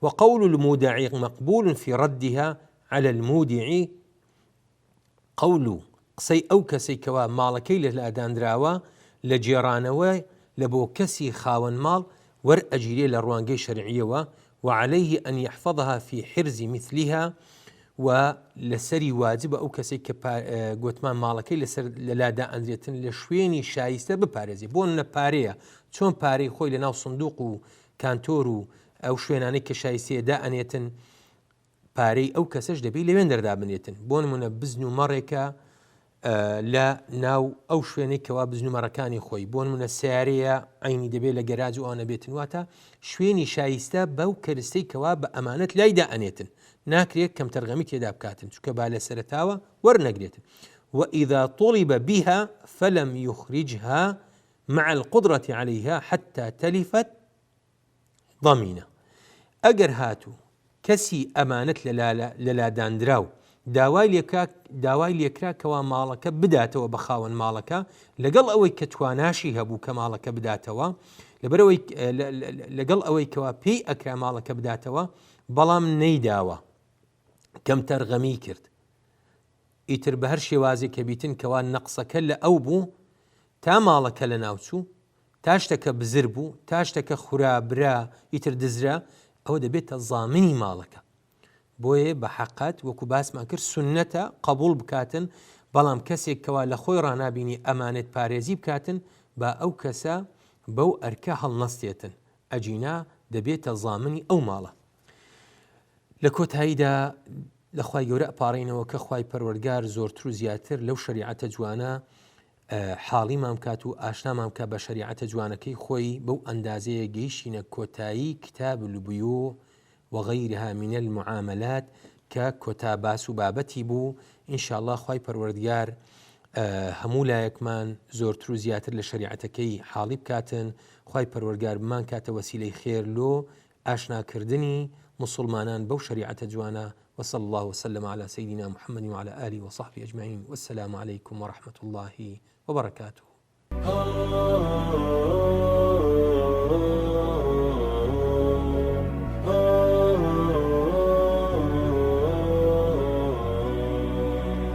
وقول المودع مقبول في ردها على المودع قول و قسەی ئەو کەسەی کەوا ماڵەکەی لە لاداندراوە لە گێڕانەوە لە بۆ کەسی خاوەن ماڵ وەرئەگیرێ لە ڕوانگەی شەرعیەوە وعليه أن يحفظها في حرز مثلها و لەسەری واجبە ئەو کەسێک کە گوتمان ماڵەکەی لەسەر لەلا دائەنرێتن لە شوێنی شایستە بپارێزێ بۆ نە پارەیە چۆن پارەی خۆی لە ناو سندوق و کانتۆر و ئەو شوێنانەی کە شایستەیە دائەنێتن پارەی ئەو کەسەش دەبی لەوێن دەردابنێتن بۆ نمونە بزن و مەڕێکە لە ناو ئەو شوێنەی کەوا بزن و مەڕەکانی خۆی بۆ نمونە سیارەیە عینی دەبێت لە گەراج و ئەوانە بێتن واتە شوێنی شایستە بەو کەرستەی کەوا بە ئەمانەت لایدا ئەنێتن ناکرێت کەمتەرغەمی تێدا بکاتن چونکە با لە سەرەتاوە وەرنەگرێتن وإذا طلب بها فلم يخرجها مع القدرة عليها حتى تلفت ضمینە ئەگەر هاتوو کەسی ئەمانەت لەلاداندراو داوای لێکرا داوای لێکرا کەوا ماڵەکە بداتەوە بە خاوەن ماڵەکە لەگەڵ ئەوەی کە تواناشی هەبوو کە ماڵەکە بداتەوە لەبەرەوەی لەگەڵ ئەوەی کەوا پێی ئەکرا ماڵەکە بداتەوە بەڵام نەیداوە کەمتەرغەمی کرد ئیتر بە هەر شێوازێک کە بیتن کەوا نەقسەکە لە ئەو بوو تا ماڵەکە لە ناوچوو تا شتەکە بزر بوو، تا شتەکە خورا، برا، ئیتر دزرا، ئەوە دەبێتە زامنی ماڵەکە. بۆیە بە حەقەت وەکو باسمان کرد سوننەتە قەبوڵ بکاتن، بەڵام کەسێک کەوا لە خۆی ڕانابینی ئەمانەت پارێزی بکاتن، با ئەو کەسە بەو ئەرکە هەڵنەستێتن، ئەگینا دەبێتە زامنی ئەو ماڵە. لە کۆتاییدا لە خوای گەورە ئەپاڕێینەوە کە خوای پەروەردگار زۆرتر و زیاتر لەو شەریعەتە جوانە حاڵیمان بکات و ئاشنامان بکات بە شەریعەتە جوانەکەی خۆی بەو ئەندازەیە گەیشتینە کۆتایی کتاب البیوع وغیرها من المعاملات کە کۆتا باس و بابەتی بوو ان شاء الله خوای پەروەردگار هەموو لایەکمان زۆرتر و زیاتر لە شەریعەتەکەی حاڵی بکاتن خوای پەروەردگار بمان کاتە وەسیلەی خێر لۆ ئاشناکردنی. موسوڵمانان بەو شەریعەتە جوانە وصلی اللە وسلم علی سیدنا محمد وعلی آله وصحبه اجمعین والسلام علیکم ورحمة اللە وبرکاته.